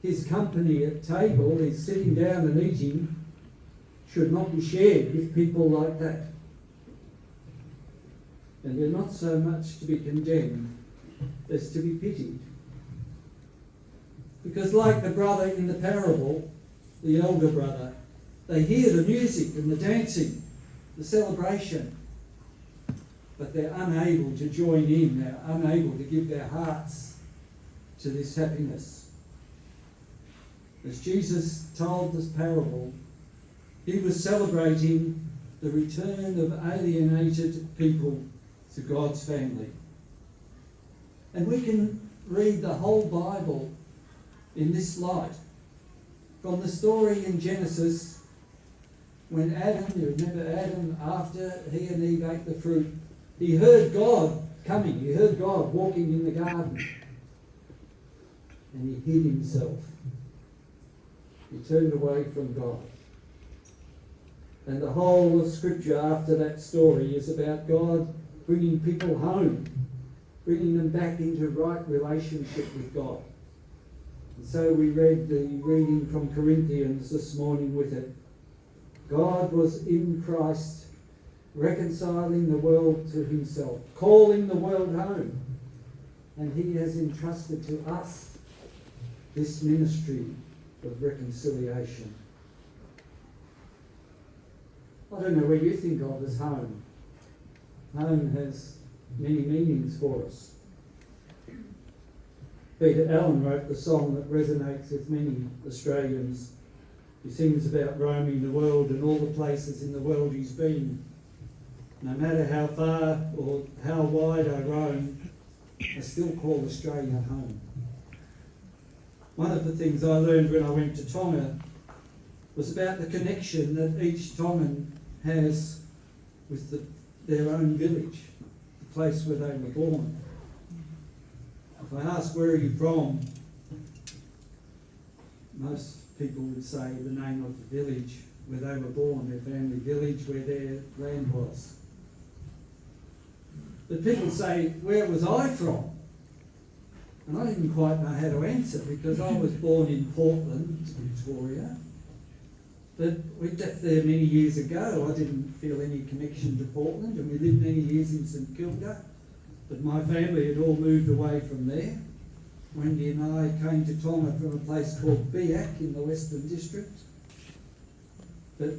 his company at table, his sitting down and eating, should not be shared with people like that. And they're not so much to be condemned as to be pitied. Because like the brother in the parable, the elder brother, they hear the music and the dancing, the celebration, but they're unable to join in, they're unable to give their hearts to this happiness. As Jesus told this parable, he was celebrating the return of alienated people to God's family. And we can read the whole Bible in this light. From the story in Genesis, when Adam, you remember Adam, after he and Eve ate the fruit, he heard God coming, he heard God walking in the garden. And he hid himself. He turned away from God. And the whole of Scripture after that story is about God bringing people home, bringing them back into right relationship with God. And so we read the reading from Corinthians this morning with it. God was in Christ, reconciling the world to himself, calling the world home, and he has entrusted to us this ministry of reconciliation. I don't know what you think of as home. Home has many meanings for us. Peter Allen wrote the song that resonates with many Australians. He sings about roaming the world and all the places in the world he's been. No matter how far or how wide I roam, I still call Australia home. One of the things I learned when I went to Tonga was about the connection that each Tongan has with the, their own village, the place where they were born. If I ask, "Where are you from?" most people would say the name of the village where they were born, their family village, where their land was. But people say, "Where was I from?" And I didn't quite know how to answer because I was born in Portland, Victoria. But we left there many years ago. I didn't feel any connection to Portland, and we lived many years in St Kilda. But my family had all moved away from there. Wendy and I came to Tonga from a place called Biak in the Western District. But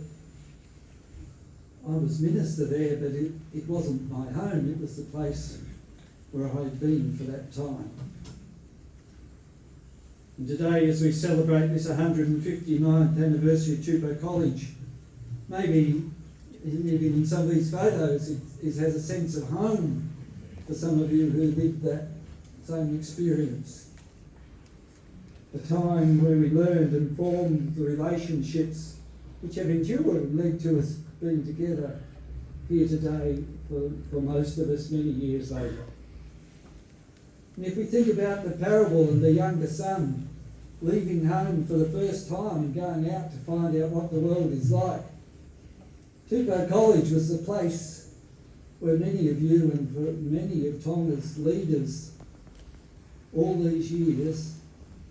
I was minister there, but it, it wasn't my home. It was the place where I had been for that time. And today, as we celebrate this hundred and fifty-ninth anniversary of Tupou College, maybe even in some of these photos, it, it has a sense of home for some of you who lived that same experience. A time where we learned and formed the relationships which have endured and led to us being together here today for, for most of us many years later. And if we think about the parable of the younger son leaving home for the first time and going out to find out what the world is like, Tupou College was the place where many of you and for many of Tonga's leaders all these years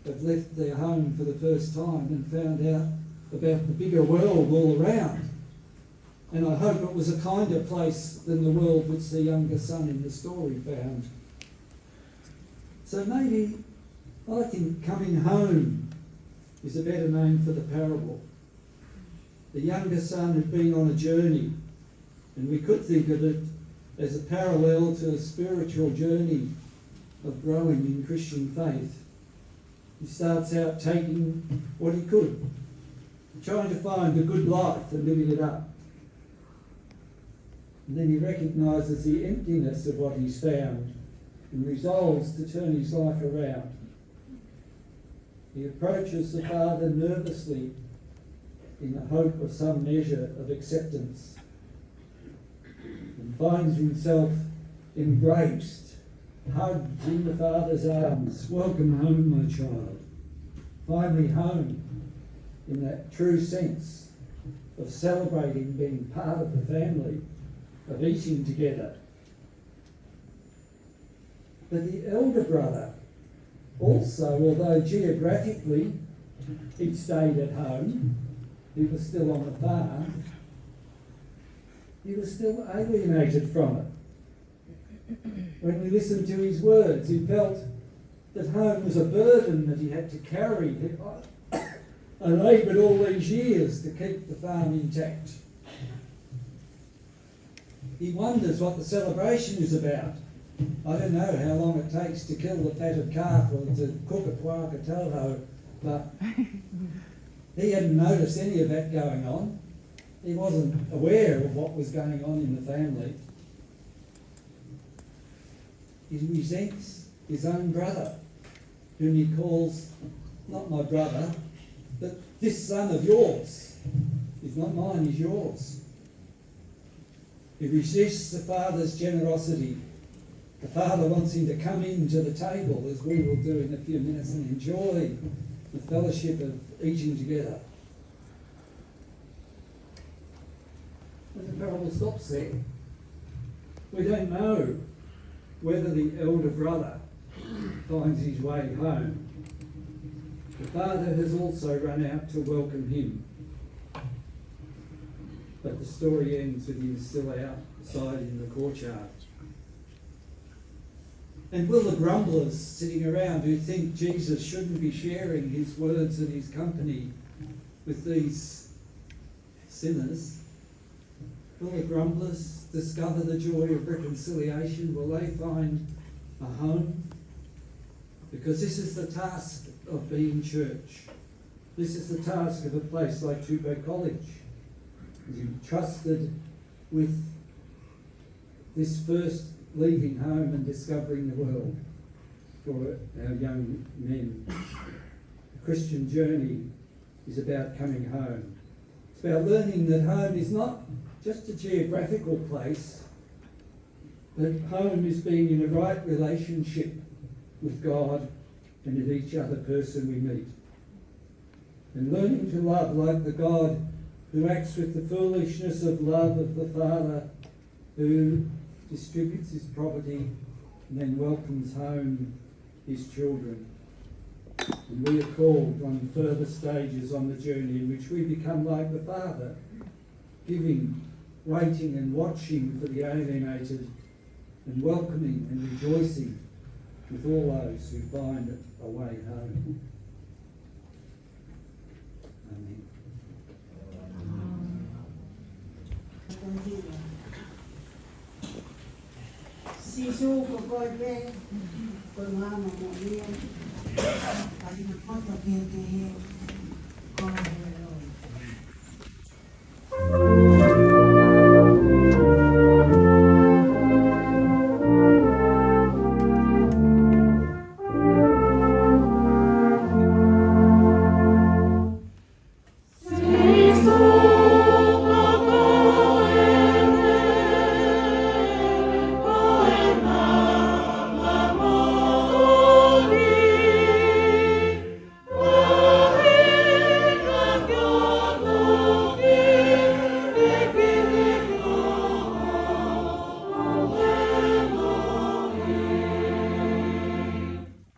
have left their home for the first time and found out about the bigger world all around. And I hope it was a kinder place than the world which the younger son in the story found. So maybe I think coming home is a better name for the parable. The younger son had been on a journey, and we could think of it as a parallel to a spiritual journey of growing in Christian faith. He starts out taking what he could, trying to find the good life and living it up. And then he recognizes the emptiness of what he's found and resolves to turn his life around. He approaches the father nervously in the hope of some measure of acceptance, and finds himself embraced, hugged in the father's arms. "Welcome home, my child." Finally home in that true sense of celebrating being part of the family, of eating together. But the elder brother also, although geographically he'd stayed at home, he was still on the farm, he was still alienated from it. When we listened to his words, he felt that home was a burden that he had to carry. I laboured all these years to keep the farm intact. He wonders what the celebration is about. I don't know how long it takes to kill the fatted calf or to cook a puaka tauhou, but he hadn't noticed any of that going on. He wasn't aware of what was going on in the family. He resents his own brother, whom he calls, "Not my brother, but this son of yours is not mine, is yours." He resists the father's generosity. The father wants him to come in to the table, as we will do in a few minutes, and enjoy the fellowship of eating together. And the parable stops there. We don't know whether the elder brother finds his way home. The father has also run out to welcome him. But the story ends with him still outside in the courtyard. And will the grumblers sitting around who think Jesus shouldn't be sharing his words and his company with these sinners, will the grumblers discover the joy of reconciliation? Will they find a home? Because this is the task of being church. This is the task of a place like Tupou College. You're trusted with this first leaving home and discovering the world for our young men. The Christian journey is about coming home. It's about learning that home is not just a geographical place, but home is being in a right relationship with God and with each other person we meet. And learning to love like the God who acts with the foolishness of love of the Father who distributes his property and then welcomes home his children. And we are called on further stages on the journey in which we become like the Father, giving, waiting and watching for the alienated, and welcoming and rejoicing with all those who find a way home. Amen. Sīsū, ko koe pē, ko e maama mo ia, ka ina koto ke te he, ko e loi.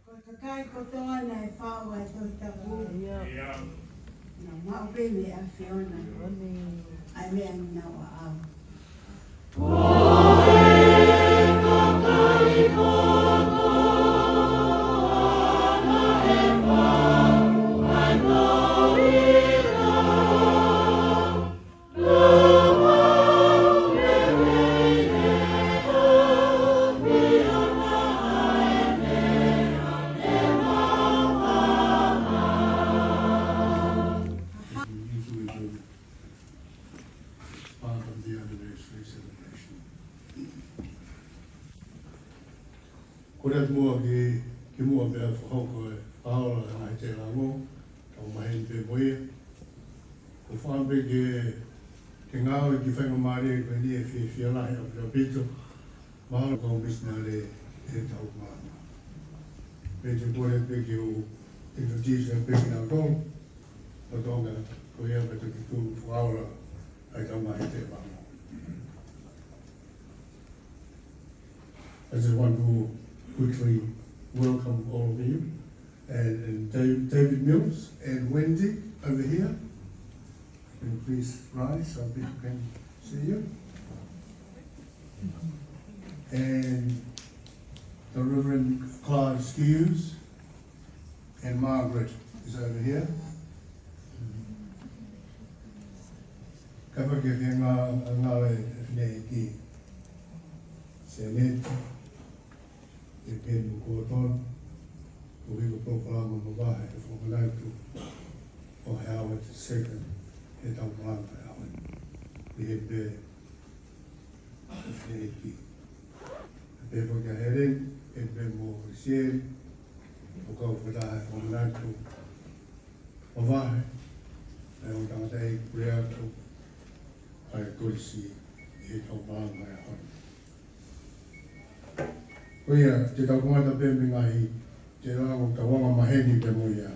Ko e kakai kotoa naʻe fai ʻa e Tohi Tapu, naʻa nau maʻu pē mei he ʻAfiona ʻa e meʻa naʻa nau ʻaʻau. Pea mo ia, ʻoku ou fakaʻamu pē ke, ke ngāue ki he faingamālie ko eni ʻo e fiefia lahi ʻaupito ʻaupito, mahalo ko e misinale ʻi heʻetau māmani. Pea te u kole pē ke u introduce pē kinautolu, ʻo Tonga, ko ia pē toki tuʻu fakaola ai tau mahi te māmani. I just want to quickly welcome all of you, and, and Dave, David Mills and Wendy over here. Can you please rise so people can see you? And the Reverend Clive Skewes. And Margaret is over here. Kapa ke ke ngā, ngā e fineʻeiki. Seneti, e Penu Kōtona, ko e polokalama mavahe ʻe fakamanatu ʻo Howard the Second, ʻetau malanga ʻi he ʻaho ni. ʻI he pē ʻa e fineʻeiki. Pea pehē kia Helen, pea pehē mo Sieli, ʻo kau fakataha ʻo manatu mavahe ʻa e ongo tangataʻeiki puleako ʻa e kolisi ʻi heʻetau malanga ʻi he ʻaho ni. Ko ia, te tau kamata pē mei he ngaahi tēlango ʻoku tau anga maheni pē mo ia.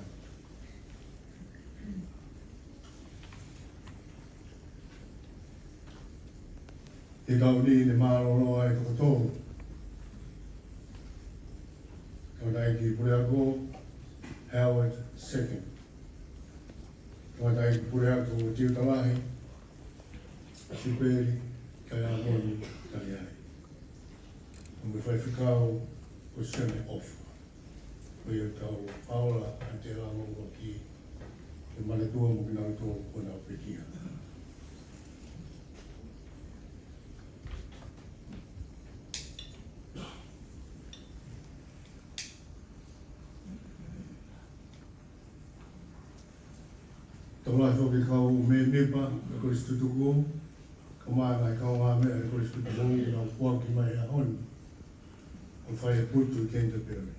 He taʻu ni ne mālōlō ai e toko tolu. Tangataʻeiki puleako, Howard the Second. Tangataʻeiki puleako, Tiuta Lahi, Siupeli Taiamoni Taliai. Mo e faifekau ko Sione ʻOfa. Ko ia ʻoku tau fakaola ʻa e tēlango ʻuluaki, ke manatua mo kinautolu kuo nau pekia. Tokolahi foki e kau mēmipa ʻo e kolisi tutuku, kae ʻumaʻā e ngaahi kaungāmeʻa ʻo e kolisi tutuku, ke nau foaki mai he ʻaho ni ʻo fai e putu ʻi Canterbury.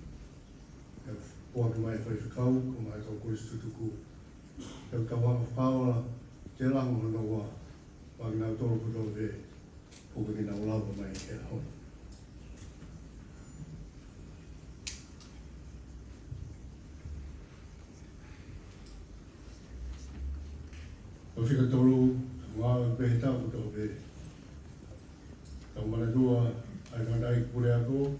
Ke foaki mai e faifekau, kae ʻumaʻā e kau kolisi tutuku, ke tau fakaola e tēlango hono ua, pea kinautolu kotoa pē ʻoku ʻikai ke nau lava mai he ʻaho ni. Ko e fika tolu, ngāue pē he taʻu kotoa pē. Tau manatua ʻa e tangataʻeiki puleako,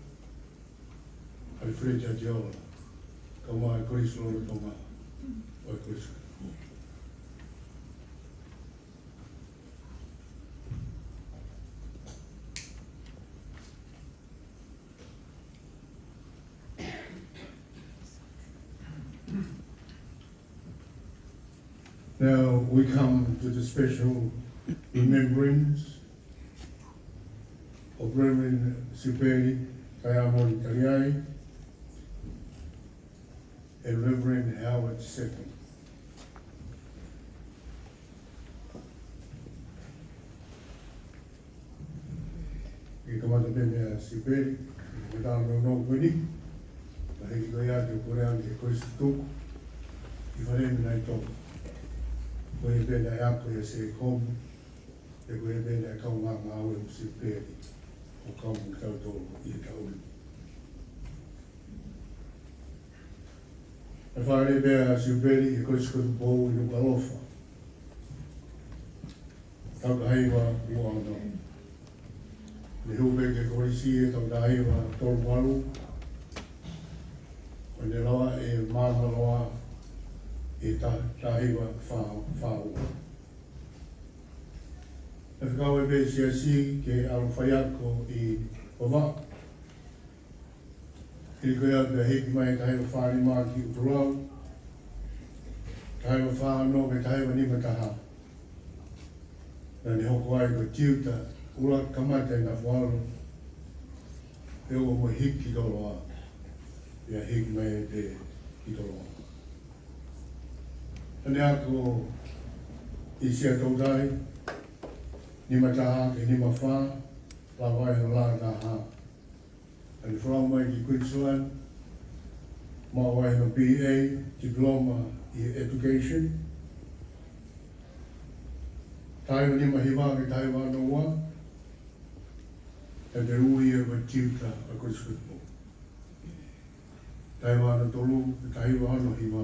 Alfred Atiola, kae ʻumaʻā e kolisi lolotonga ʻo e kolisi. Now we come to the special remembrance of Reverend Siupeli Taiamoni Taliai and Reverend Howard Second. Ke kamata pē meia Siupeli, ko e tau nounou ko eni, ka hiki ko ia ke u kole ange ki he kolisi tutuku, ʻi Fale Mei Naitong. Ko ia pē naʻe ako ʻia Sekomu, pea ko ia pē naʻe kaungā ngāue mo Siupeli, ʻo kau mo kitautolu ʻi he taʻu ni. Naʻe fāʻeleʻi pē ʻa Siupeli ʻi he Kolisi Kotupou ʻi Nukuʻalofa, taʻu taha hiva ua ono. Ne hū pē ki he kolisi he taʻu taha hiva tolu valu, ʻo ne lava e maama loa he taʻu taha hiva fā, fā ua. Naʻe fekau ai pē e siasi ke ʻalu ʻo faiako ʻi Vavaʻu. Hili ko ia pea hiki mai taha hiva fā nima ki ʻUtulau, taha hiva fā ono ki he taha hiva nima taha. Naʻa ne hoko ai ko e tiuta ʻuluaki kamata ʻi Nafualu, pea ʻoua mo e hiki ki Toloa, pea hiki mai ai pē ki Toloa. Naʻa ne ako ʻi Siaʻatoutai, nima taha ki he nima fā, lava ai hono lā taha. Naʻa ne folau mai ki Queensland, Maʻu ai hono B A, Diploma in Education. Taha hiva nima hiva ki he taha hiva ono ua, naʻa ne ui ia ko e tiuta ʻo e Kolisi ko Tupou. Taha hiva ono tolu ki he taha hiva ono hiva,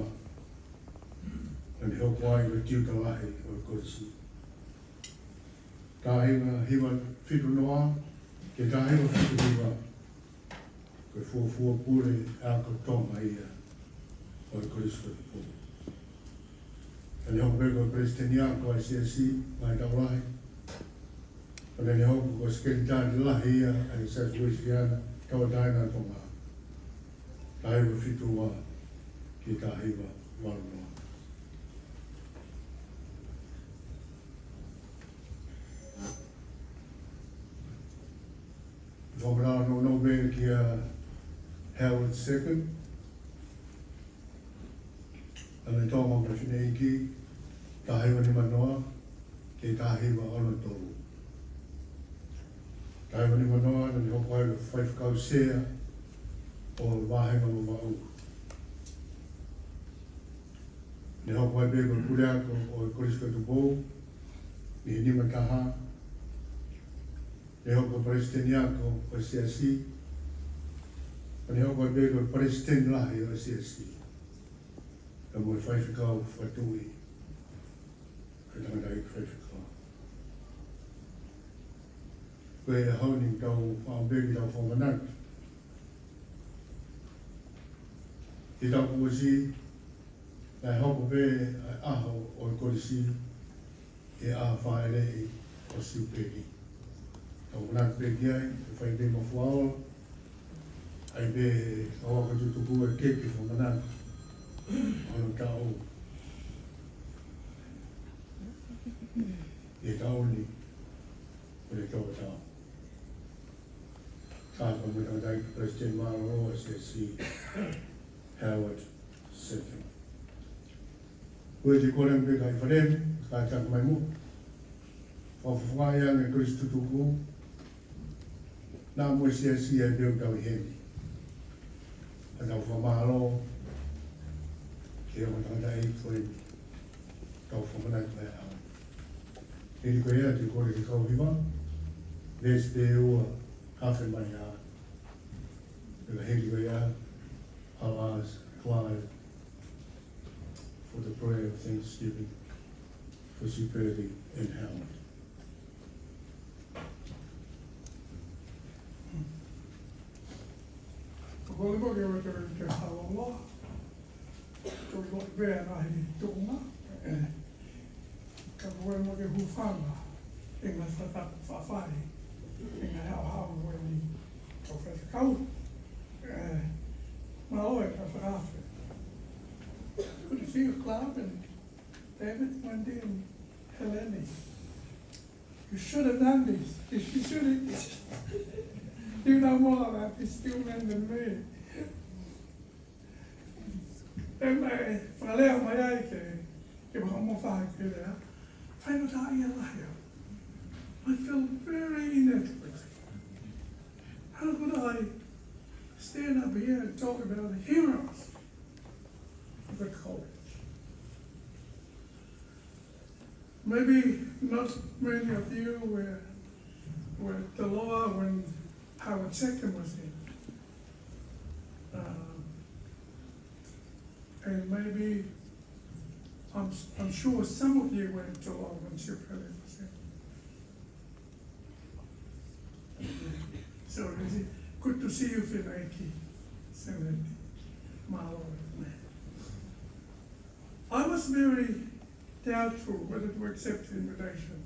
naʻa ne hoko ai ko e tiuta lahi ʻo e kolisi. Taha hiva, hiva fitu noa ki he taha hiva fitu hiva, ko e fuofua pule ako Tonga ia ʻo e Kolisi ko Tupou. Naʻa ne hoko pē ko e palesiteni ako ʻo e siasi, Ngaahi Taʻu Lahi. Pea naʻa ne hoko ko e sekelitali lahi ia ʻa e Siasi Uēsiliana Tauʻatāina ʻo Tonga. Taha hiva fitu ua ki he taha hiva valu noa. Fakamanatu nounou pē kia Howard Second, ʻa e Tonga mo e Fineʻeiki, taha hiva nima noa ki he taha hiva ono tolu. Taha hiva nima noa naʻa ne hoko ai ko e faifekau sea ʻo e Vāhenga Vavaʻu. Ne hoko ai pē ko e puleako ʻo e Kolisi ko Tupou, niʻihi nima taha. Ne hoko ko e palesiteni ako ʻo e siasi. Pea ne hoko ai pē ko e palesiteni lahi ʻo e siasi, pea mo e faifekau fakatuʻi, ko e tangataʻeiki faifekau. Ko e ʻaho ni tau fakaʻamu pē ke tau fakamanatu. Ki he taʻu kuo ʻosi, naʻe hoko pē ʻa e ʻaho ʻo e kolisi ʻi he ʻaho fāʻeleʻi ʻo Siupeli. Tau manatu pē ki ai, ʻe fai pē mo Fuaolo, ʻai pē ʻa e ako tutuku ʻa e kepi fakamanatu ʻo hono taʻu. ʻI he taʻu ni, ko e tau taʻu. Ka ko e tangataʻeiki palesiteni mālōlō ʻo e siasi, Howard Second. Ko e te kole pē kai fale, ka taku mai mo. Fakafofongaʻi ange Kolisi Tutuku, naʻa mo e siasi ʻa e pē ʻoku tau ʻi heni. Ka tau fakamālō ki he ongo tangataʻeiki ko eni, tau fakamanatu mai ʻa e ʻaho. Hili ko ia te u kole ke kau hiva, veesi pē ua, hafe mai ā. Pea hili ko ia, I'll ask Clive for the prayer of thanksgiving for Siupeli and Howard. Ko le mo ke wete ke halo loa. Ko le mo ke pea nahi tunga. Ka ko le mo ke hūfanga. ʻI he ngaahi fakatapu fafai. ʻI he ngaahi haohaoa ko eni. Ko e faifekau. Mālō e ka fakaafe. Good to see you, Clive and David, Wendy, and Helene. You should have done this. You should have. You know more about this human than me. And I, fakalea mai ai ke, ke mo fai ke lea. Faingataʻaʻia lahi au. I feel very inadequate. How could I stand up here and talk about the heroes of the college? Maybe not many of you were, were at the lower when Howard Second was in. Um, and maybe, I'm, I'm sure some of you were at the lower when Siupeli was in. So it is good to see you, Fineʻeiki. Senator Malo. I was very doubtful whether to accept the invitation.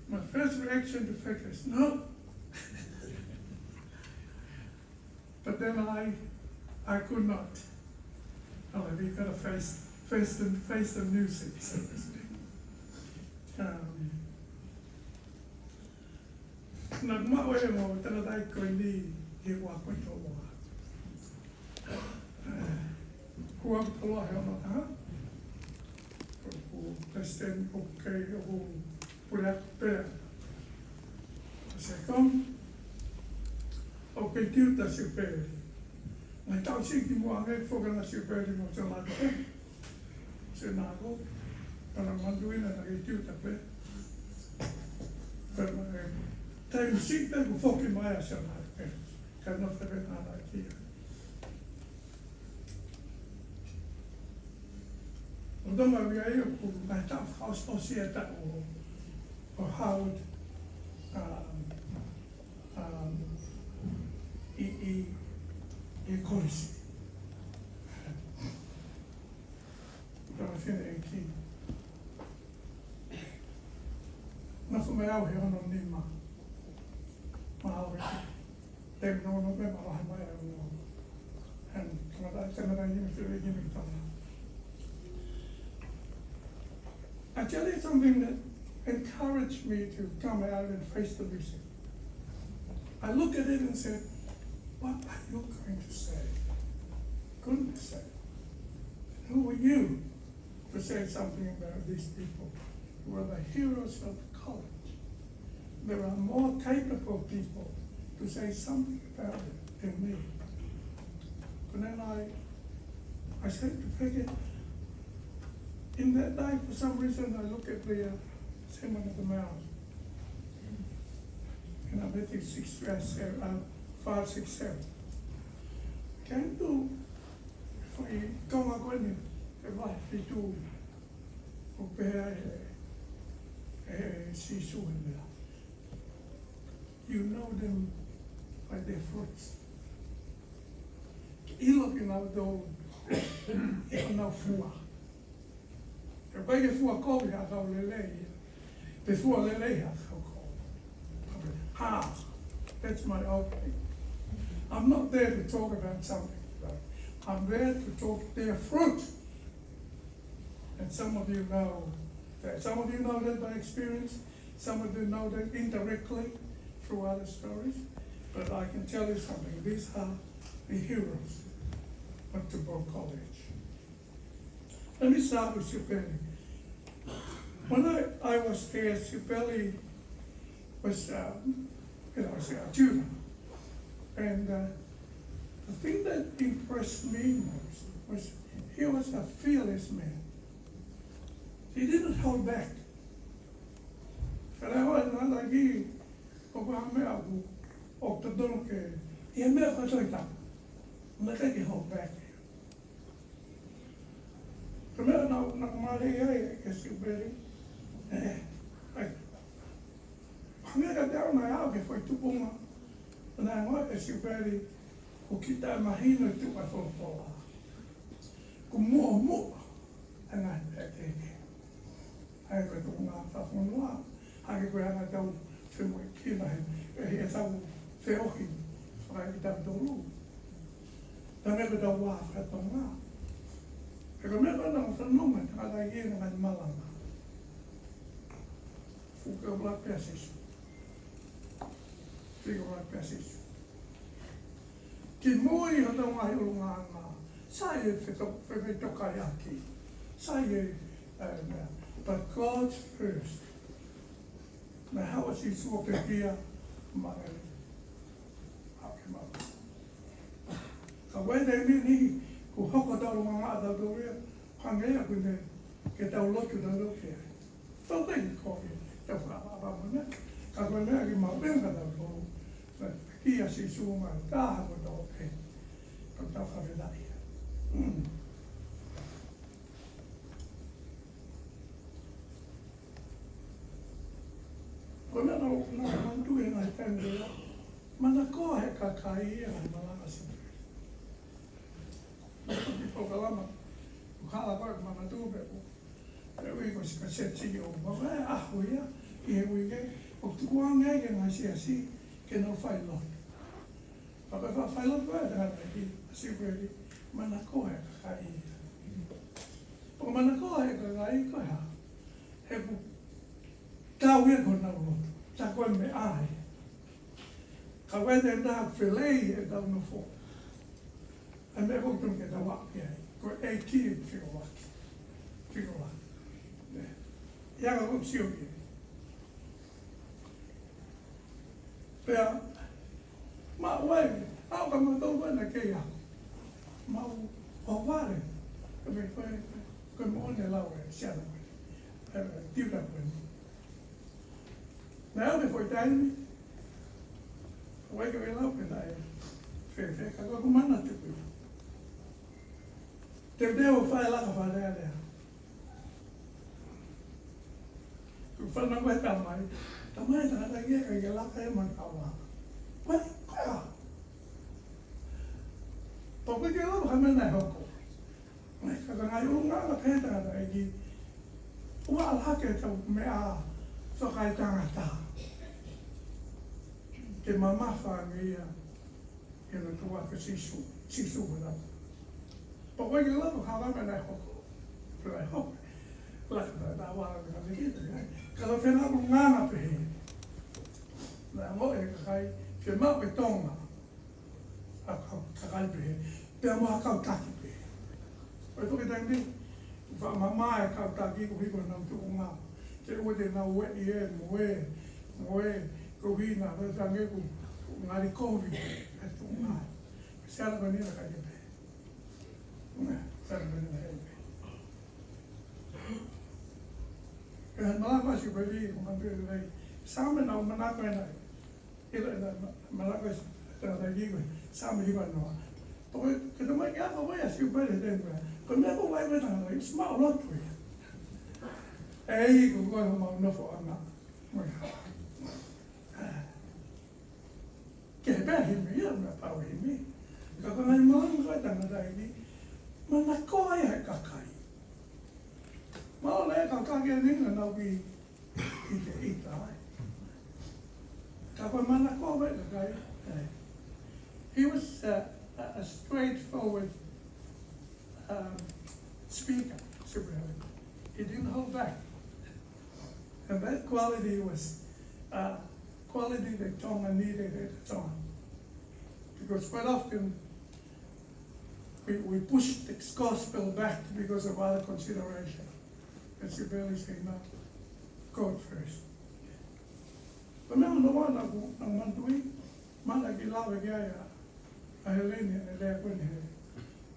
My first reaction to Feka is, "No." But then I, I could not. However, you've got to face, face the, face the music, so to speak. Um, Naʻa ku maʻu e ongo tangataʻeiki ko eni he ua ko e tolu ua. Ua ko e tolu ua he ono taha. Ko e palesiteni ʻoku kei ʻoku puleako pea. Ko e second, ʻoku kei tiuta Siupeli. Naʻe tau siki muʻa ange foki ʻa Siupeli mo Siaola Tokoni. Sio naʻa ko, ʻa e manatuʻi naʻa ke tiuta pē. Pea naʻe, taimi siʻi pē kuo foki mai ʻa Siaola Tokoni. Ka naʻe ʻikai pē naʻa na kia. ʻO tama via ia ʻoku naʻe taʻu fakaʻosi ʻosi e taʻu ʻo, ʻo Howard, um, um, ʻi, ʻi, ʻi Kolisi. Tama fine ʻeiki. Nofo mai au he ono nima. Mā au e te no no me mā raha mai au no. And tangata, tangata ni me fili ni me tama. Actually, something that encouraged me to come out and face the music. I look at it and said, "What are you going to say? Goodness sake. Who are you to say something about these people who are the heroes of the college? There are more capable people to say something about it than me." But then I, I said to Peggy, in that night, for some reason, I look at the, uh, Sermon on the Mount. And I met in six, uh, se-, uh, five, six, seven. Can you, if I don't go in, if I do, ʻo pehē ʻe, ʻe Sīsū e meʻa. You know them by their fruits. ʻIlo kinautolu ʻi honau fua. ʻIkai ke fua kovi ha kau lelei, pe fua lelei ha kau kovi. Ha, that's my own thing. I'm not there to talk about something, but I'm there to talk their fruit. And some of you know that. Some of you know that by experience. Some of you know that indirectly through other stories. But I can tell you something. These are the heroes of Tupou College. Let me start with Siupeli. When I, I was there, Siupeli was, um, you know, was a tutor. And, uh, the thing that impressed me most was he was a fearless man. He didn't hold back. Ka lea hoa na lagi ʻo ka meʻa ʻoku, ʻoku totonu ke, ʻi he meʻa ko ē ʻoku toe tapu. Naʻe ʻikai ke hold back. Ka meʻa naʻa, naʻa ku mālieʻia ai kia Siupeli. ʻE, ʻai. Hangē kiate au naʻe ʻi ai ha foʻi tupuʻanga. Naʻe ʻiloa ʻe Siupeli ʻoku ʻikai mahino e tuʻu ʻa e folofola. Ko e muʻomuʻa ʻa e ngaahi meʻa kehekehe. ʻA ia ko e tuʻunga fakafonua, hangē ko e anga ʻetau femoʻuekina he, he, heʻetau feohi fakaʻitautolu. Hangē ko ʻetau vā fakatonga. He ko e meʻa ko ē naʻa ku fanongo, tangata ia naʻa ne malanga. Fuʻu kau lā pea Sīsū. Fuʻu kau lā pea Sīsū. Kimui hotau ngaahi ʻulungaanga. Sai e feto-, fe-, fetokaiʻaki. Sai e, eh, meʻa. But God first. Naʻe haʻu ʻa Sīsū ʻo pekia maʻa e. Hake maʻa. Ka ko e taimi ni, kuo hoko hotau ʻulungaanga ʻatautolu ia, hangē ia kuo ne, ke tau lotu tautolu ki ai. Tau kai ko e, tau fakaʻapaʻapa mo ne. Ka ko e meʻa ke maʻu pē ʻa tautolu. Pekia Sīsū mai, taha ko tau pē. Ka tau fakafetaʻi. Mm. Ko e meʻa naʻa ku, naʻa ku manatuʻi he ngaahi taimi ko ia. Manakoa he kakai ia e ngaahi malanga Siupeli. Naʻa ku ki he polokalama, ʻoku hala ko ē ʻeku manatu pē ʻoku ʻe ui ko e sika seti o, ma ko e ʻaho ia, ʻi he uike, ʻoku tukuange ai ki he ngaahi siasi, ke nau fai lotu. Pea ko e faʻa fai lotu ʻa e tangata ki, ʻa Siupeli, manakoa e kakai ia. Pea ko e manakoa e kakai ko e hā, he ʻoku tau ia ko ʻenau lotu, tā ko e meʻa ia. Ka ko e te nā felei ʻetau nofo. ʻA e meʻa ʻoku totonu ke tau aʻu ki ai. Ko e ʻEiki ʻoku fekauʻaki. Fekauʻaki. Nē. ʻIa ka ʻoku sio ki ai. Pea, maʻu ai, ʻa ʻoku ka mautolu ko ē naʻe kei ako. Mau ʻohovale. Ko e meʻa ko ē, ko e moʻoni e lau ʻa e siana ko ē. ʻE, ʻe, tiuta ko ē. Naʻe ʻi ai e foʻi taimi, ʻoku ʻikai ke u lau pē naʻe fēfē, ka ko e ʻoku ou manatuʻi. Teuteu ʻo fai e laka falealea. Kuo u fanongo ki he tamai. Tamai, tangataʻeiki ʻikai ke laka ia, manakau ā. Ko e, ko e hā? Pea ʻoku ʻikai ke u lau ha meʻa naʻe hoko. Ka ko e ngaahi ʻulungaanga pē ʻa e tangataʻeiki, ʻoua ʻe ala hake ʻetau meʻa fakaetangata ke mamafa ange ia ʻi he lotu ʻa Sīsū, Sīsū ko e lau. Pea ʻoku ʻikai ke u lau ha meʻa naʻe hoko. Pea naʻe hoko. Laka naʻa, naʻa vala naʻa te kita, ē. Ka ko e fenāpulu nganga pehē. Naʻe ongoʻi ʻe he kakai, fiemaʻu ʻe Tonga ha kau kakai pehē, pea mo ha kau taki pehē. ʻOku ʻi ai e foʻi taimi, fakamamaʻi e kau taki koeʻuhi ko ʻenau tuʻunga. Ke ʻoua te nau ueʻi ē, mo ē, mo ē, koeʻuhi naʻa, ko e tangi ʻoku, ʻoku ngali kovi e tuʻunga. Siana ko eni naʻe ʻikai ke pehē. Siana ko eni naʻe ʻikai ke pehē. Ko e malanga ʻa Siupeli, ko e manatuʻi lelei. Saame naʻa ku manako ki ai. ʻIlo ʻena ma-, malanga ʻa e tangataʻeiki ko e Saame hiva noa. Pea ko e, ke tau mai ke ako mai ʻa Siupeli he taimi ko ē. Ko e meʻa ko ē ʻoku ʻai ko ē tangataʻeiki, ʻosi maʻu lotu ia. ʻEiki, ko koe homau nofoʻanga. Mo ia. Kehe pē himi ia, meʻa pau himi. Ka ko e ngaahi malanga ko ē tangataʻeiki, manakoa ia ʻe he kakai. Mahalo e kau taki eni naʻa nau kiʻi ʻita, ʻita ai. Ka ko e manakoa ʻa e kakai, ē. He was a, a, a straightforward, um, speaker, Siupeli. He didn't hold back. And that quality was a quality that Tonga needed at the time. Because quite often, we, we push the gospel back because of other consideration. And Siupeli said, "No, God first." Ko e meʻa hono ua naʻa ku, naʻa ku manatuʻi, mana ki lave ki ai ʻa, ʻa Heleni, ʻene lea ko eni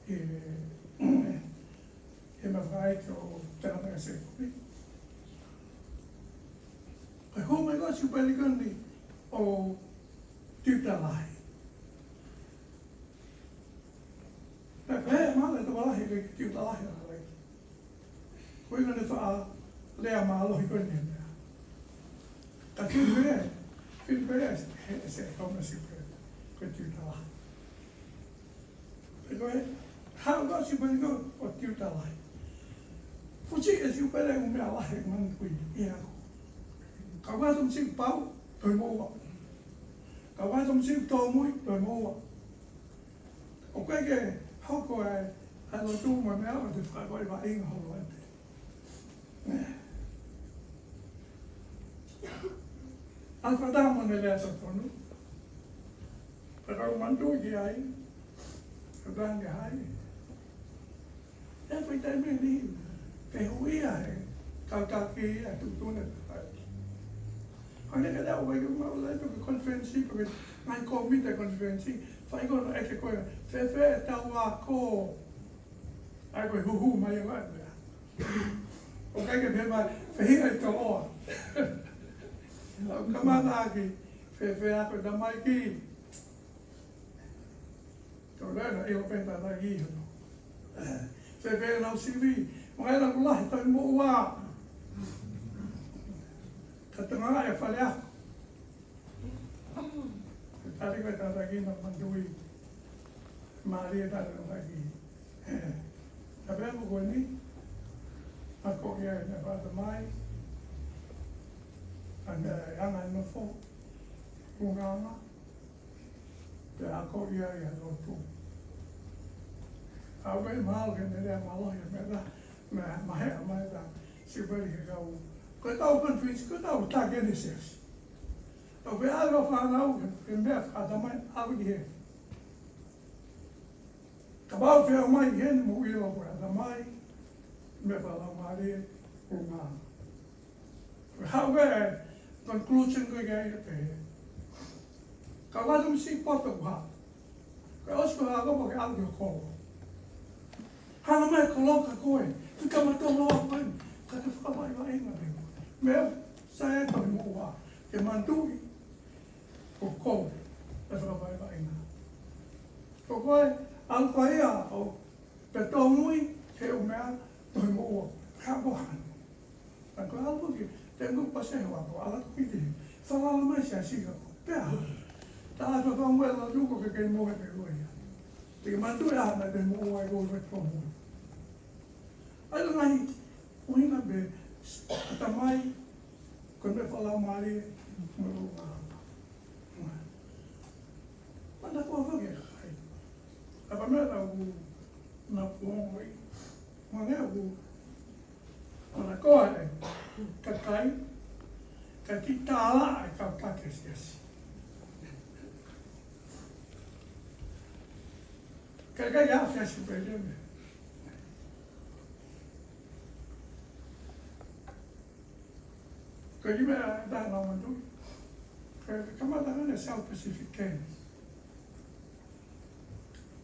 he, he, he meʻa fakaʻeke ʻo Tangata Sekope. Ko e hū mai ko ē ʻa Siupeli ko eni ʻo tiuta lahi. Naʻe pehē ʻe he tokolahi ko e tiuta lahi ʻa Heleni. Ko e ʻuhinga naʻe faʻa lea mālohi ko eni he meʻa. Ka fili pē, fili pē ʻe he, ʻe he Sekope, Siupeli, ko e tiuta lahi. Pea ko e, haʻu ko ē ʻa Siupeli ko ē ʻo tiuta lahi. Fusi ʻe Siupeli ʻū meʻa lahi ʻoku manatuʻi ia. Kau ai e tamasiʻi pau, toe moʻua. Kau ai e tamasiʻi tōmui, toe moʻua. ʻOku ʻikai ke hoko e, ʻa e lotu mo e meʻa, ʻo te fakaʻosi vaʻinga holo ai pē. ʻA e fakatamai ʻene lea totonu. Pea ka u manatuʻi ki ai, ka tangi hai. ʻE fai taimi ni, ke hui ai, kau taki ʻa e tuʻutuʻuni. Hangē ka lea ʻo ʻai ke mau lea ki he konifelenisi, pe ko e ngaahi kōmiti ʻa e konifelenisi, fai ko ē ʻo ʻeke ko ē, fēfē ʻetau ako. ʻAi ko e huhu mai ʻa e meʻa. ʻOku ʻikai ke pehē mai, fehiʻa ʻi Toloa. ʻOku kamata ʻaki, fēfē ako ʻa e tamaiki. Tau lea naʻe ʻilo pē ʻe he tangataʻeiki hono. Fēfē ʻenau sivi, mo ʻenau lahi toe moʻua. Ka tangata ʻi he fale ako. Tali ko e tangataʻeiki naʻa ku manatuʻi. Mālie e tangataʻeiki. Ka pea mo ko eni, akoʻi ʻa e meʻa fakatamai, ʻa e meʻa anga e nofo, ʻulungaanga, pea akoʻi ʻa e lotu. ʻOku ou mahalo ke ne lea mālohi ʻa e meʻa, meʻa, meʻa, meʻa, Siupeli he kau. Ko e kau konifelenisi, ko e kau taki ʻene siasi. ʻOku ʻi ai e fānau, he, he meʻa fakatamai, ʻalu ki hē. Kapau ʻe feʻao mai heni mo ʻilo ko e ʻatamai, meʻa fakalaumālie, ʻulungaanga. Ko e haʻu e conclusion ko ē ke ʻai pē. Ka ʻoatu mo siʻi poto ʻoku haʻu. Ko e ʻosi ko ē haʻu ko ē ke ʻalu ki ho kolo. Hanga mai ko loka koe, fika matolo koe, ka ke fakavaivaiʻanga pē. Meʻa, sai e tohi moʻua, ke manatuʻi, ko koe, ʻe fakavaivaiʻanga. Ko koe, ʻalu ko ia, ʻo, pea tōmui, he ʻū meʻa, tohi moʻua, ka ko hano. Ka ko e ʻalu ki, te ngu pase hoa ko, ʻalu ki te, falala mai sia sika ko, pea. Tā atu ka ngue la tuko ke kei mohe pē ko ia. Te ke manatuʻi ʻa e meʻa te moʻua ʻe ko e tōmui. ʻAi la ngai, ʻuhinga pē, ʻatamai, ko e meʻa fakalaumālie, mo e ʻuluʻanga. Mana ko fake ai. Apa meʻa na u, na u ongo i. Mana u, mana ko ai. Kakai, ka ki tala ai ka ka ke siasi. Kakai a siasi pele me. Ko e kiʻi meʻa ʻe taha naʻa ku manatuʻi. Ko e kamata ʻa e South Pacific Games.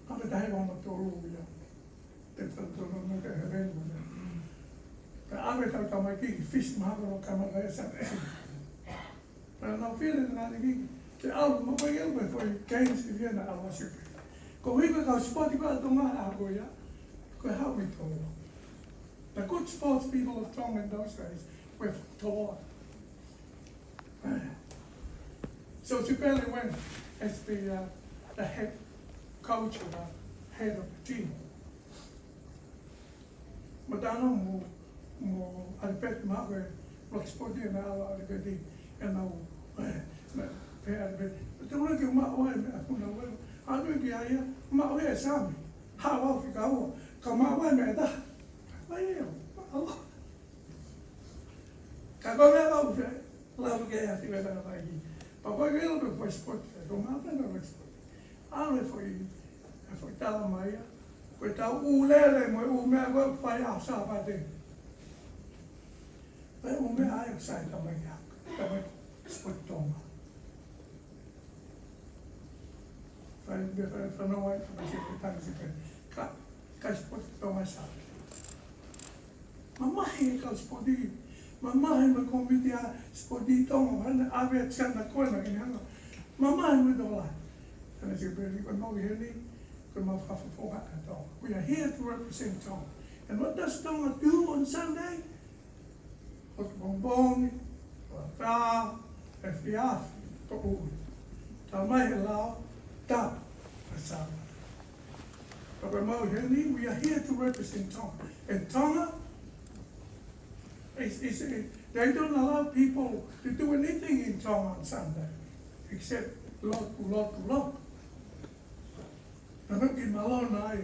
ʻAve taha ono tolu ia. Te tau tonu no ke heveni mo ia. Ka ʻave tau tamaiki ki Fisi mahalo kamata e sa. Pea naʻa ku fili naʻa ne kiʻi, ke ʻalu, mo ko ia ʻoku ʻi ai e foʻi games ʻi Vienna ʻalu ʻo sipi. Ko e ʻuhinga ko e kau sipoti ko ē ʻa Tonga ʻa ko ia, ko e haʻu mei Toloa. The good sports people of Tonga in those days were from Toloa. So Sipeli went as the, uh, the head coach or the head of the team. Matano mo, mo Alipeti Mawe, Rock Sport ia na ala Alipeti, ʻe nau, eh, na, pe Alipeti. Te ula ke ma oe me aku na oe. Anu ki aia, ma oe e sami. Ha wa fika ua. Ka ma oe me ta. Ai eo, ma oe. Ka ko me au fe, la ke a ti me ta ka ki. Pa ko ke lo pe fo sport, ko ma pe na sport. ʻAlu e foʻi, e foʻi tala mai ia. Ko e tau ʻū lele mo e ʻū meʻa ko ē ʻoku fai ʻaho Sāpate. Ko e ʻū meʻa ai ʻoku sai tamai ia. Tamai sipoti Tonga. Fai, fai, fai, no, ai, tamai sipoti Tonga sipoti. Ka, ka sipoti Tonga Sāpate. Mamahi e kau sipoti, mamahi mo e kōmiti ʻa e sipoti Tonga, hana ʻave atu sana ko ena ki hanga. Mamahi mo e tola. Hana se peli ko e mau heni, ko e mau fakafofonga ʻa Tonga. We are here to represent Tonga. And what does Tonga do on Sunday? Ko e pongipongi, ko e tā, efiafi, ko e ʻuhi. Talamai he lao, tā, e Sāpate. But we're out here, we are here to represent Tonga. And Tonga is, is a, they don't allow people to do anything in Tonga on Sunday, except lotu, lotu, lotu. Na me ki malona ai,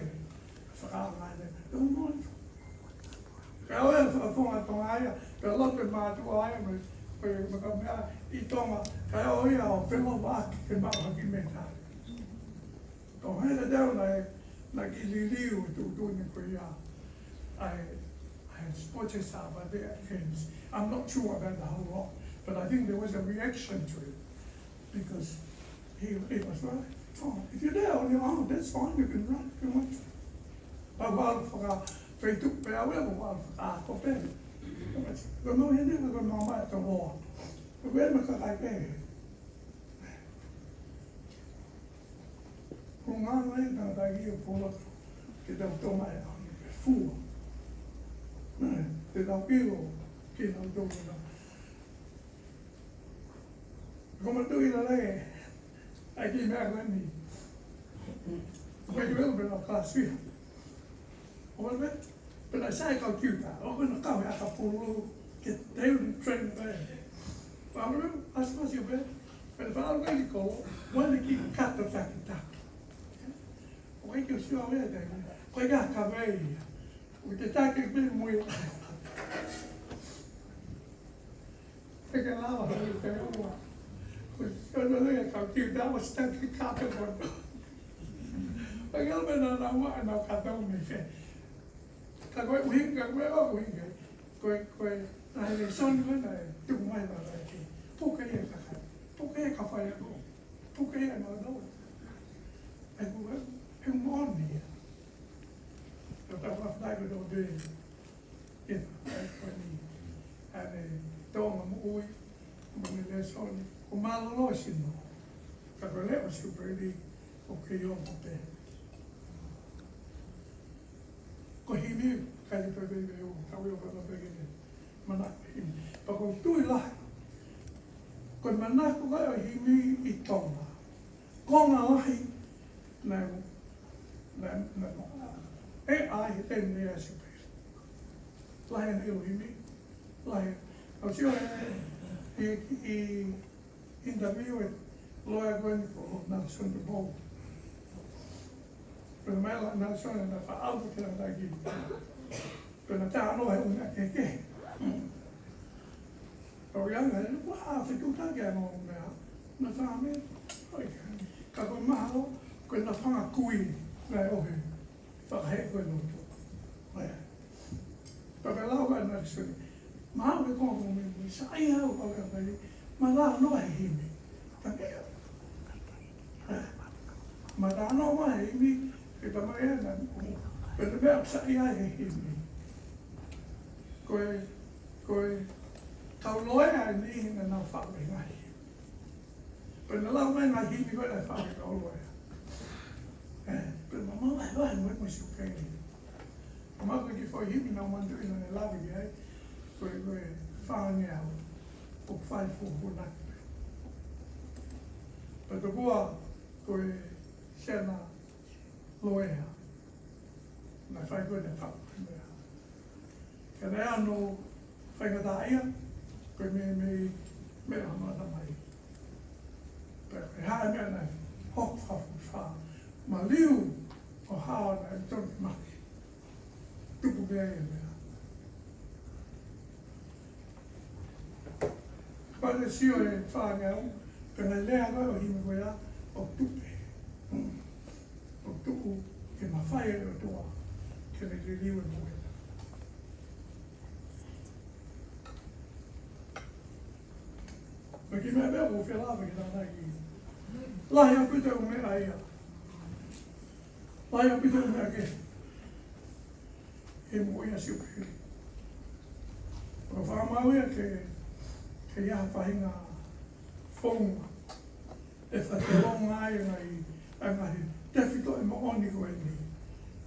fakaanga ai, e moʻoni. Ka ʻoe fakafonga Tonga ia, ka lotu mātuʻa ia, me, me, me ka meʻa ʻi Tonga, ka ʻoe ia ʻo fengo vaki, ke maʻu haki me tā. Ko hena tau na e, na ki liliu e tuʻutuʻuni ko ia. I, I have spotted Sāpate at games. I'm not sure about the whole lot, but I think there was a reaction to it because he, he was right. Oh, if you're there on your own, that's fine, you can run if you want to. But while for a, for you to pay away, while for a, for pay. But no, he didn't go on my, the war. But where am I gonna pay? Ko e ngaahi meʻa ʻoku tau ʻilo, ke tau tō mai ʻa e fua. Ke tau ʻilo, ke tau tō mai. Ko e matuʻi lelei, ʻa e kiʻi meʻa ko eni. Ko e kiʻi meʻa pē naʻa ku kalasi. ʻO pē, pē naʻe sai kau tiuta, ʻo pē naʻa kau he ʻakapulu, ke teu ni train pē. Pau pē, ʻasi pasi pē, pē naʻa fāʻau kai ki kolo, ʻo ne kiʻi kato takitaki. ʻO kai ki ʻo sio au ia te, ko e ka kavei ia. ʻO te take pē mo ia. Te ke lava, te ke ua. Ko, ko, ko, ko, kau tiuta, ʻo sitaki kato koto. Pagel me na na wa na kato me fe. Ka ko e ʻuhinga, ka ko e ʻuhinga. Ko e, ko e, na he lēsoni ko ē naʻe tuku mai na naʻe ke. Puke ia ka kai. Puke ia ka fai ako. Puke ia na na. ʻAi ko e, he moʻoni ia. Ka tau fafai ko tau pē. Ia, ʻa e ko eni, ʻa e Tonga moʻui, mo e lēsoni, ʻoku mālōlō e sino. Ka ko e leʻo ʻo Siupeli, ʻoku kei ongo pē. Ko e himi, ka i pē pē pē, ʻo, ka ui o pē pē ke ne manako himi. Pea ʻoku ou tui lahi, ko e manako ko ē ʻo e himi ʻi Tonga, konga lahi, naʻe, naʻe, naʻe, ʻe ʻai he taimi ʻa Siupeli. Lahi ʻene ʻilo himi, lahi. ʻOku ou sio he, he, he interview e loea ko eni ko Nelson Tupou. Pea meʻa ʻa Nelson naʻe faʻa ʻalu ke na taki. Pea na talanoa he ʻū meʻa kehekehe. ʻOku ʻi ai e ʻū fetuʻutaki ʻa e ʻū meʻa, na fāme, ʻoi, ka ko e mahalo, ko e na fanga kui, naʻe ʻohake, fakaheeʻi ko ē ʻe he lotu. ʻOi. Pea ka lau ʻa Nelson, mahalo ko e meʻa, meʻa, saiʻia au ʻo ka fai, ma la no he himi. Ka ke, ma la no ma he himi, ke tamai ʻa e na, pea na meʻa saiʻia he himi. Ko e, ko e, kau loea ni na na faʻu e ngaahi. Pea na lau mai ngaahi himi ko ē na faʻu e kau loea. ʻE, pea ma ma ma ma ma si ke. Ma ko e kiʻi foʻi himi naʻa ma tui naʻa ne lave ki ai. Ko e, ko e fāngeau. ʻOku fai fuʻu hunaki. Pea tokua, ko e sena loea. Naʻe fai ko ē naʻe faʻu ko ē meʻa. Ka naʻe ʻi ai hono faingataʻaʻia, ko e meimei meʻa hono ʻatamai. Pea ko e hā e meʻa naʻe hoko fakafuʻu fā, maliu ʻo hao naʻe tonu mai. Tupu mei ai e meʻa. Kapau te sio e fāngeau, pea ngaahi lea ko ē ʻo e himi ko ia, ʻoku tupe. ʻOku tuku ke mafai e ʻOtua ke ne liliu e moʻui. Ko e kiʻi meʻa pē ʻoku ou fie lave ki ai, lahi ʻaupito e meʻa ia. Lahi ʻaupito e meʻa kehe he moʻui ʻa Siupeli. ʻOku ou fakamāuʻi ia ke, ke ʻi ai ha faʻahinga founga ʻe fakatolonga ai e ngaahi, e ngaahi tefitoʻi moʻoni ko eni.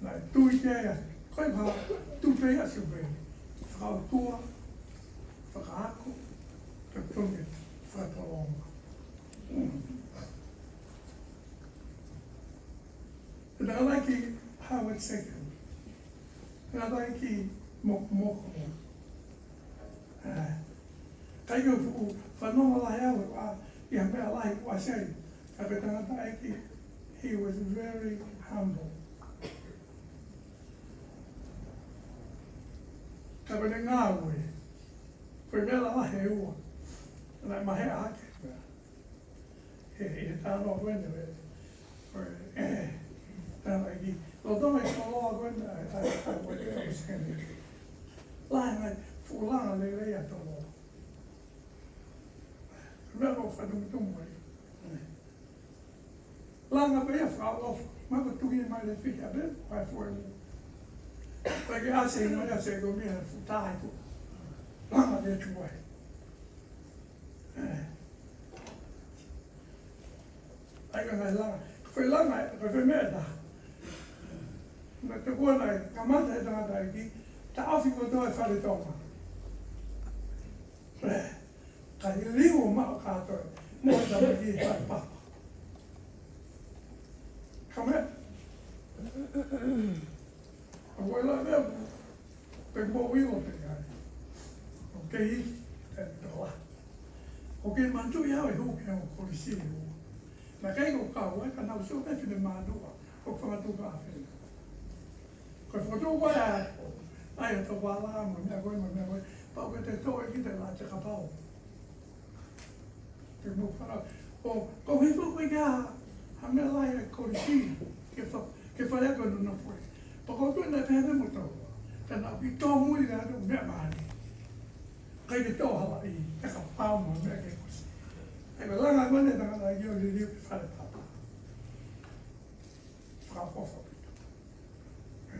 Naʻe tui ki ai, ko e hā, tupe ia Siupeli. Fakaʻotua, fakaako, ka tonu ke fakatolonga. Mm. Pea tangataʻeiki Howard Second. Tangataʻeiki mokomoko. ʻE, ʻikai ke u fuʻu fanongo lahi au ʻa, ʻi ha meʻa lahi ʻoku ʻasi ai. Ka ko e tangataʻeiki, he was very humble. Ka ko ʻene ngāue, ko e meʻa lalahi ʻe ua. Naʻe mahe ake. He, he talanoa ko eni, ʻe, ʻe, talanoa ki. Lolotonga e toloa ko eni, ʻe, ʻe, ʻe, ʻe, ʻe, lahi e ngaahi fuʻu langa lelei ʻa e toloa. Meʻa ko e fakatumutumu ai. Langa pē ia fakaʻofoʻofa, ma ko tuki mai le fika pē, ʻai fuʻu ʻai. Ko e ke ʻasi mai ʻasi ko mia futai ko. Langa pē tu ai. ʻE. ʻAi ka ngai langa. Ko e langa, ko e meʻa ʻe taha. Naʻe tokua naʻe kamata e tangataʻeiki, taʻofi kotoa e fale Tonga. ʻE. Ka liliu ʻo maʻu kātoa. Mo e tamaki fale papa. Ka meʻa. ʻOku ou ʻilo pē, pea mou ʻilo pē ai. ʻOku kei, ʻe, tola. ʻOku kei manatuʻi au ʻi he ʻū, ʻi he ʻū kolisi ʻe ua. Naʻe ʻikai ko e kau ai, ka naʻa ku sio pē finemātuʻa, ʻo fakatuʻu ka fē. Ko e fakatuʻu ko ē ʻa, ʻa e tau wala mo e meʻa ko ē, mo e meʻa ko ē. Pau ke te toʻo ʻe kita la te kapau. Ke mou fara. ʻO, ko e hifo ko ē kia ha meʻa lahi ʻa e kolisi, ke fa-, ke fale ko e nonofo ē. Pea ko e tuʻu naʻe pehē mo tau. Ka naʻa ku ʻi tōmui ka atu meʻa mahani. ʻIkai ke tō hala ʻi, te kapau mo e meʻa ke kosi. ʻE, ko e langa ko eni tangataʻeiki ʻo liliu ki fale papa. Fakaʻofoʻofa ʻaupito. ʻE.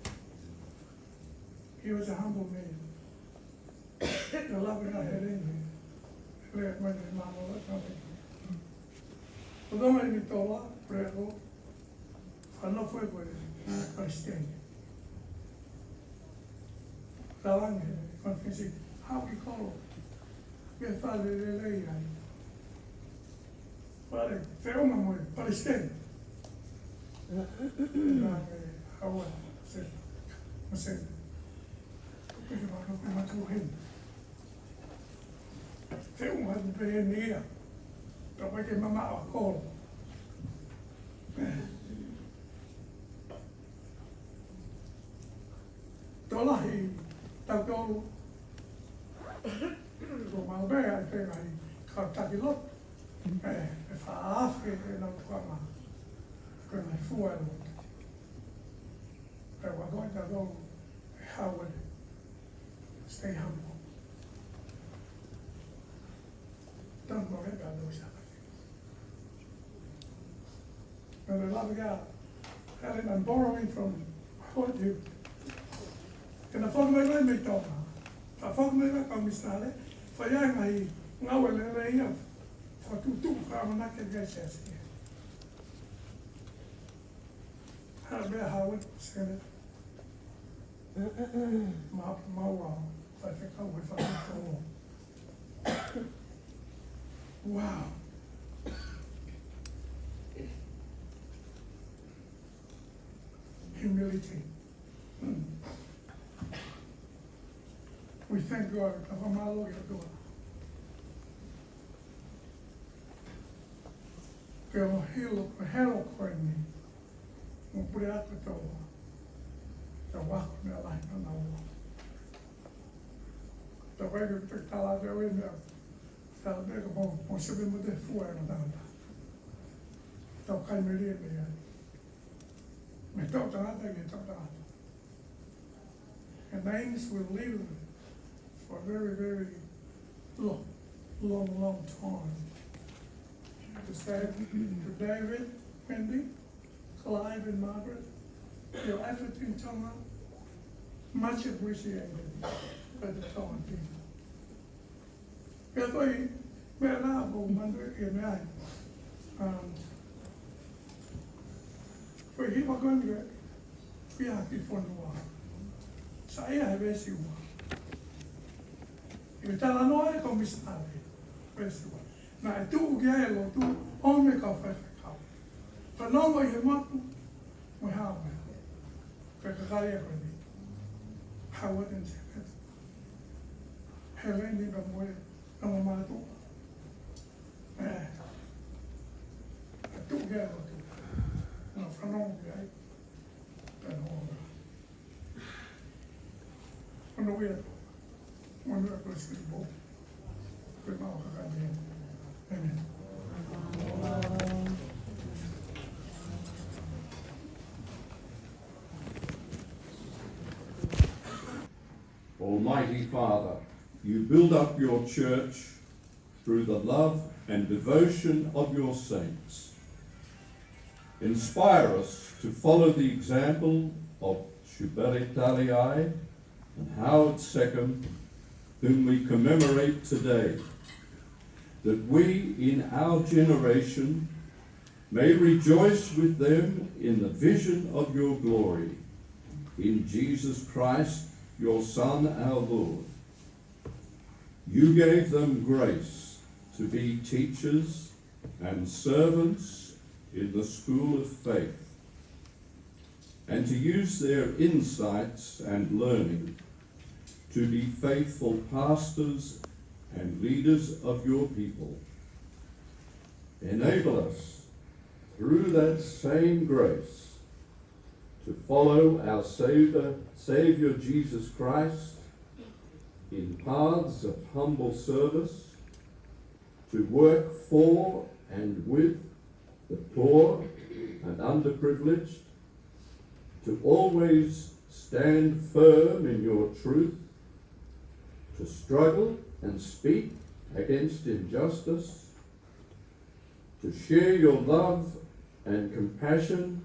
He was a humble man. Naʻe lava ʻe Hēleni, Hēleni mai he māmani, lava mai. ʻO tō mai ni tola, preko, fanofo e koe, Palesiteni. Talange, konfesi, hau ki kolo, ke fale lelei ai. Fale, feʻunga mo e, Palesiteni. Talange, hau a, se, mo se. Peke ma, peke ma tu hen. Feʻunga tu pe ni ia. Ka pai ke mamaʻo kolo. Tokolahi tautolu. Ko mau pē ai pē ngai kau taki lotu. ʻE, ʻe faʻa afe ʻenau tuʻunga. Ko e ngai fua e lotu. Pea ʻoku ʻikai ke tau ʻe hau ʻe. Stay humble. Don't worry about those other things. Naʻe lava ke, Helen, I'm borrowing from what you. Ke na foki mai mai mei Tonga. Ka foki mai mai kau misinale, fai ai e ngaahi ngāue lelei ia, fakatuʻutuʻu fakaʻamanaki ki he siasi. Haʻu pē Howard, Senate. Ma, maua, faifekau he fakatuʻutuʻu. Wow. Humility. We thank God. Ka fakamālō ki he ʻOtua. Ke o hilo, ko helo ko eni. Mo pule ako tau. Tau ako mea lahi na na ua. Tau kai ke te kala te ue mea. Tau te ka mo, mo se me mo te fua e na tangata. Tau kai me rie me ai. Me tau tangata ke tau tangata. And things will live for a very, very long, long, long time. To say to David, Wendy, Clive and Margaret, your effort in Tonga, much appreciated by the Tongan people. Pea ko e meʻa naʻa ku manatuʻi e meʻa ai. Um, ko e hiva ko eni ko e Pea ki Fonua. Saiʻia he veesi ua. ʻI he talanoa ʻa e kau misinale, veesi ua. Naʻe tuʻu ki ai e lotu ʻo e kau faifekau. Fanongo ʻi he motu, mo e hao mai. Ko e kakai ʻa ko eni. Howard and Janet. Hēleni pea mo e, pea mo mātuʻa. ʻE, ʻe tuʻu ki ai e lotu. Naʻa fanongo ki ai. Pea mo e. Hono ia. Hono ia ko e silipo. Ko e mau kakai. Amen. Almighty Father, you build up your church through the love and devotion of your saints. Inspire us to follow the example of Tupele Taliai and Howard Seccombe whom we commemorate today, that we in our generation may rejoice with them in the vision of your glory, in Jesus Christ, your Son, our Lord. You gave them grace to be teachers and servants in the school of faith, and to use their insights and learning to be faithful pastors and leaders of your people. Enable us, through that same grace, to follow our Savior, Savior Jesus Christ in paths of humble service, to work for and with the poor and underprivileged, to always stand firm in your truth, to struggle and speak against injustice, to share your love and compassion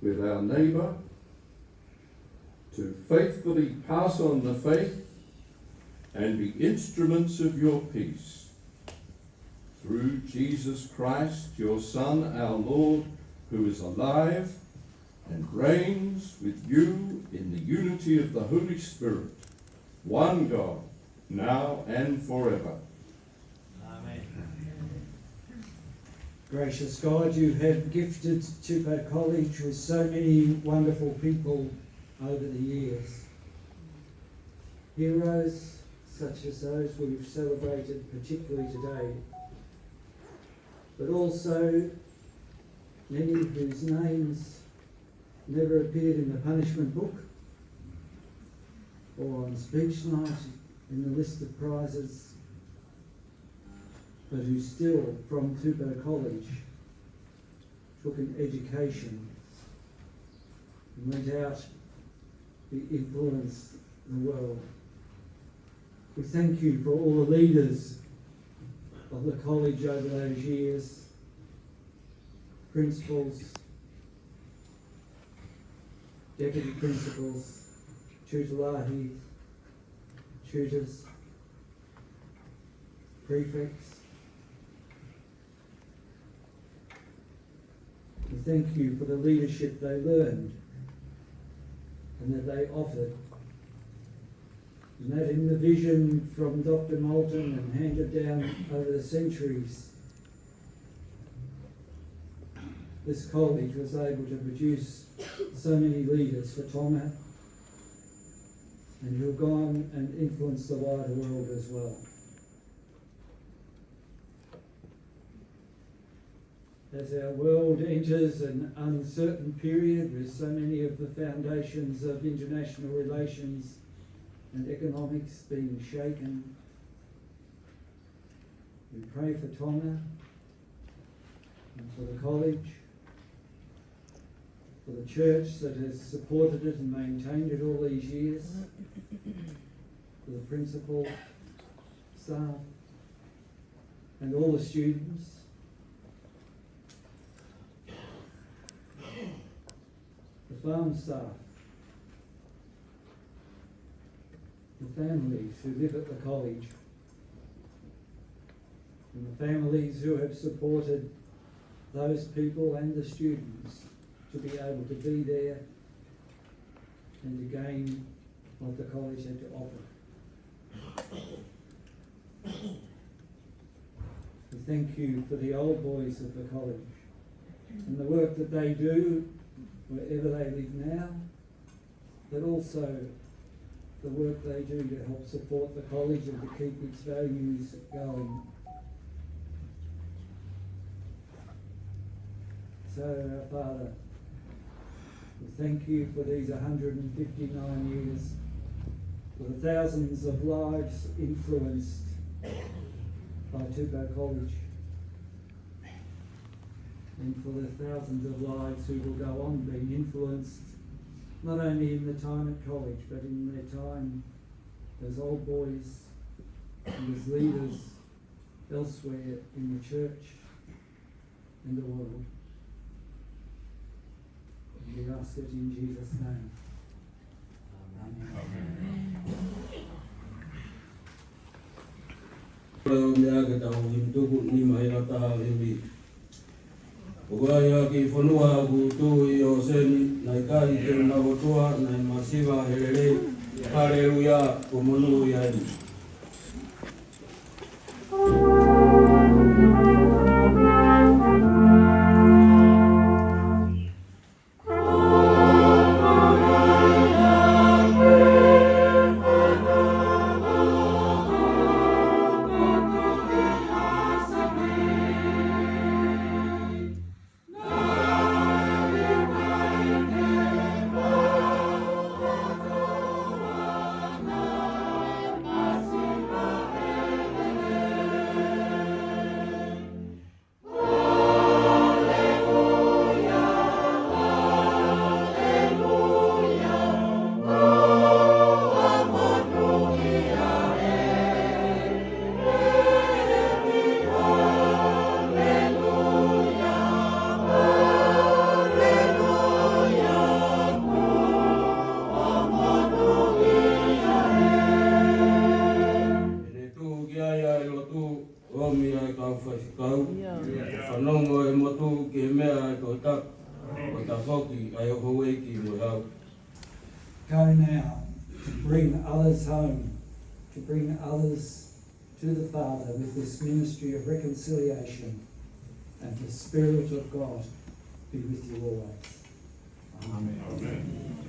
with our neighbour, to faithfully pass on the faith and be instruments of your peace. Through Jesus Christ, your Son, our Lord, who is alive and reigns with you in the unity of the Holy Spirit, one God, now and forever. Amen. Gracious God, you have gifted Tupou College with so many wonderful people over the years. Heroes such as those we've celebrated particularly today, but also many whose names never appeared in the punishment book or on speech night in the list of prizes, but who still, from Tupou College, took an education and went out to influence the world. We thank you for all the leaders of the college over those years, principals, deputy principals, tutor lahi, tutors, prefects. We thank you for the leadership they learned and that they offered. And that in the vision from Doctor Moulton and handed down over the centuries, this college was able to produce so many leaders for Tonga and who have gone and influenced the wider world as well. As our world enters an uncertain period with so many of the foundations of international relations and economics being shaken, we pray for Tonga and for the college, for the church that has supported it and maintained it all these years, for the principal, staff, and all the students, the farm staff, the families who live at the college, and the families who have supported those people and the students to be able to be there and to gain what the college had to offer. We thank you for the old boys of the college and the work that they do wherever they live now, but also the work they do to help support the college and to keep its values going. So, our Father, we thank you for these a hundred and fifty-nine years, for the thousands of lives influenced by Tupou College, and for the thousands of lives who will go on being influenced, not only in the time at college, but in their time as old boys and as leaders elsewhere in the church and the world. And we ask it in Jesus' name. Amen. Amen. ʻo meʻa ke tau himi tuku nima ʻi he taha himi. ʻOku ʻi ai ha kiʻi fonua ʻoku tuʻu ʻi ʻōseni, naʻe ʻikai te ne mavahe, naʻe masiva he lelei, haleluia, kuo monūʻia eni. Pea tuku ki ai ʻa e lotu, ʻomi ʻa e kau faifekau. ʻIo. Fanongo ʻe he motu ki he meʻa ʻa e Tohi Tapu, ʻo tafoki ʻa e houʻeiki mo e hau. Go now to bring others home, to bring others to the Father with this ministry of reconciliation, and the Spirit of God be with you always. Amen. Amen.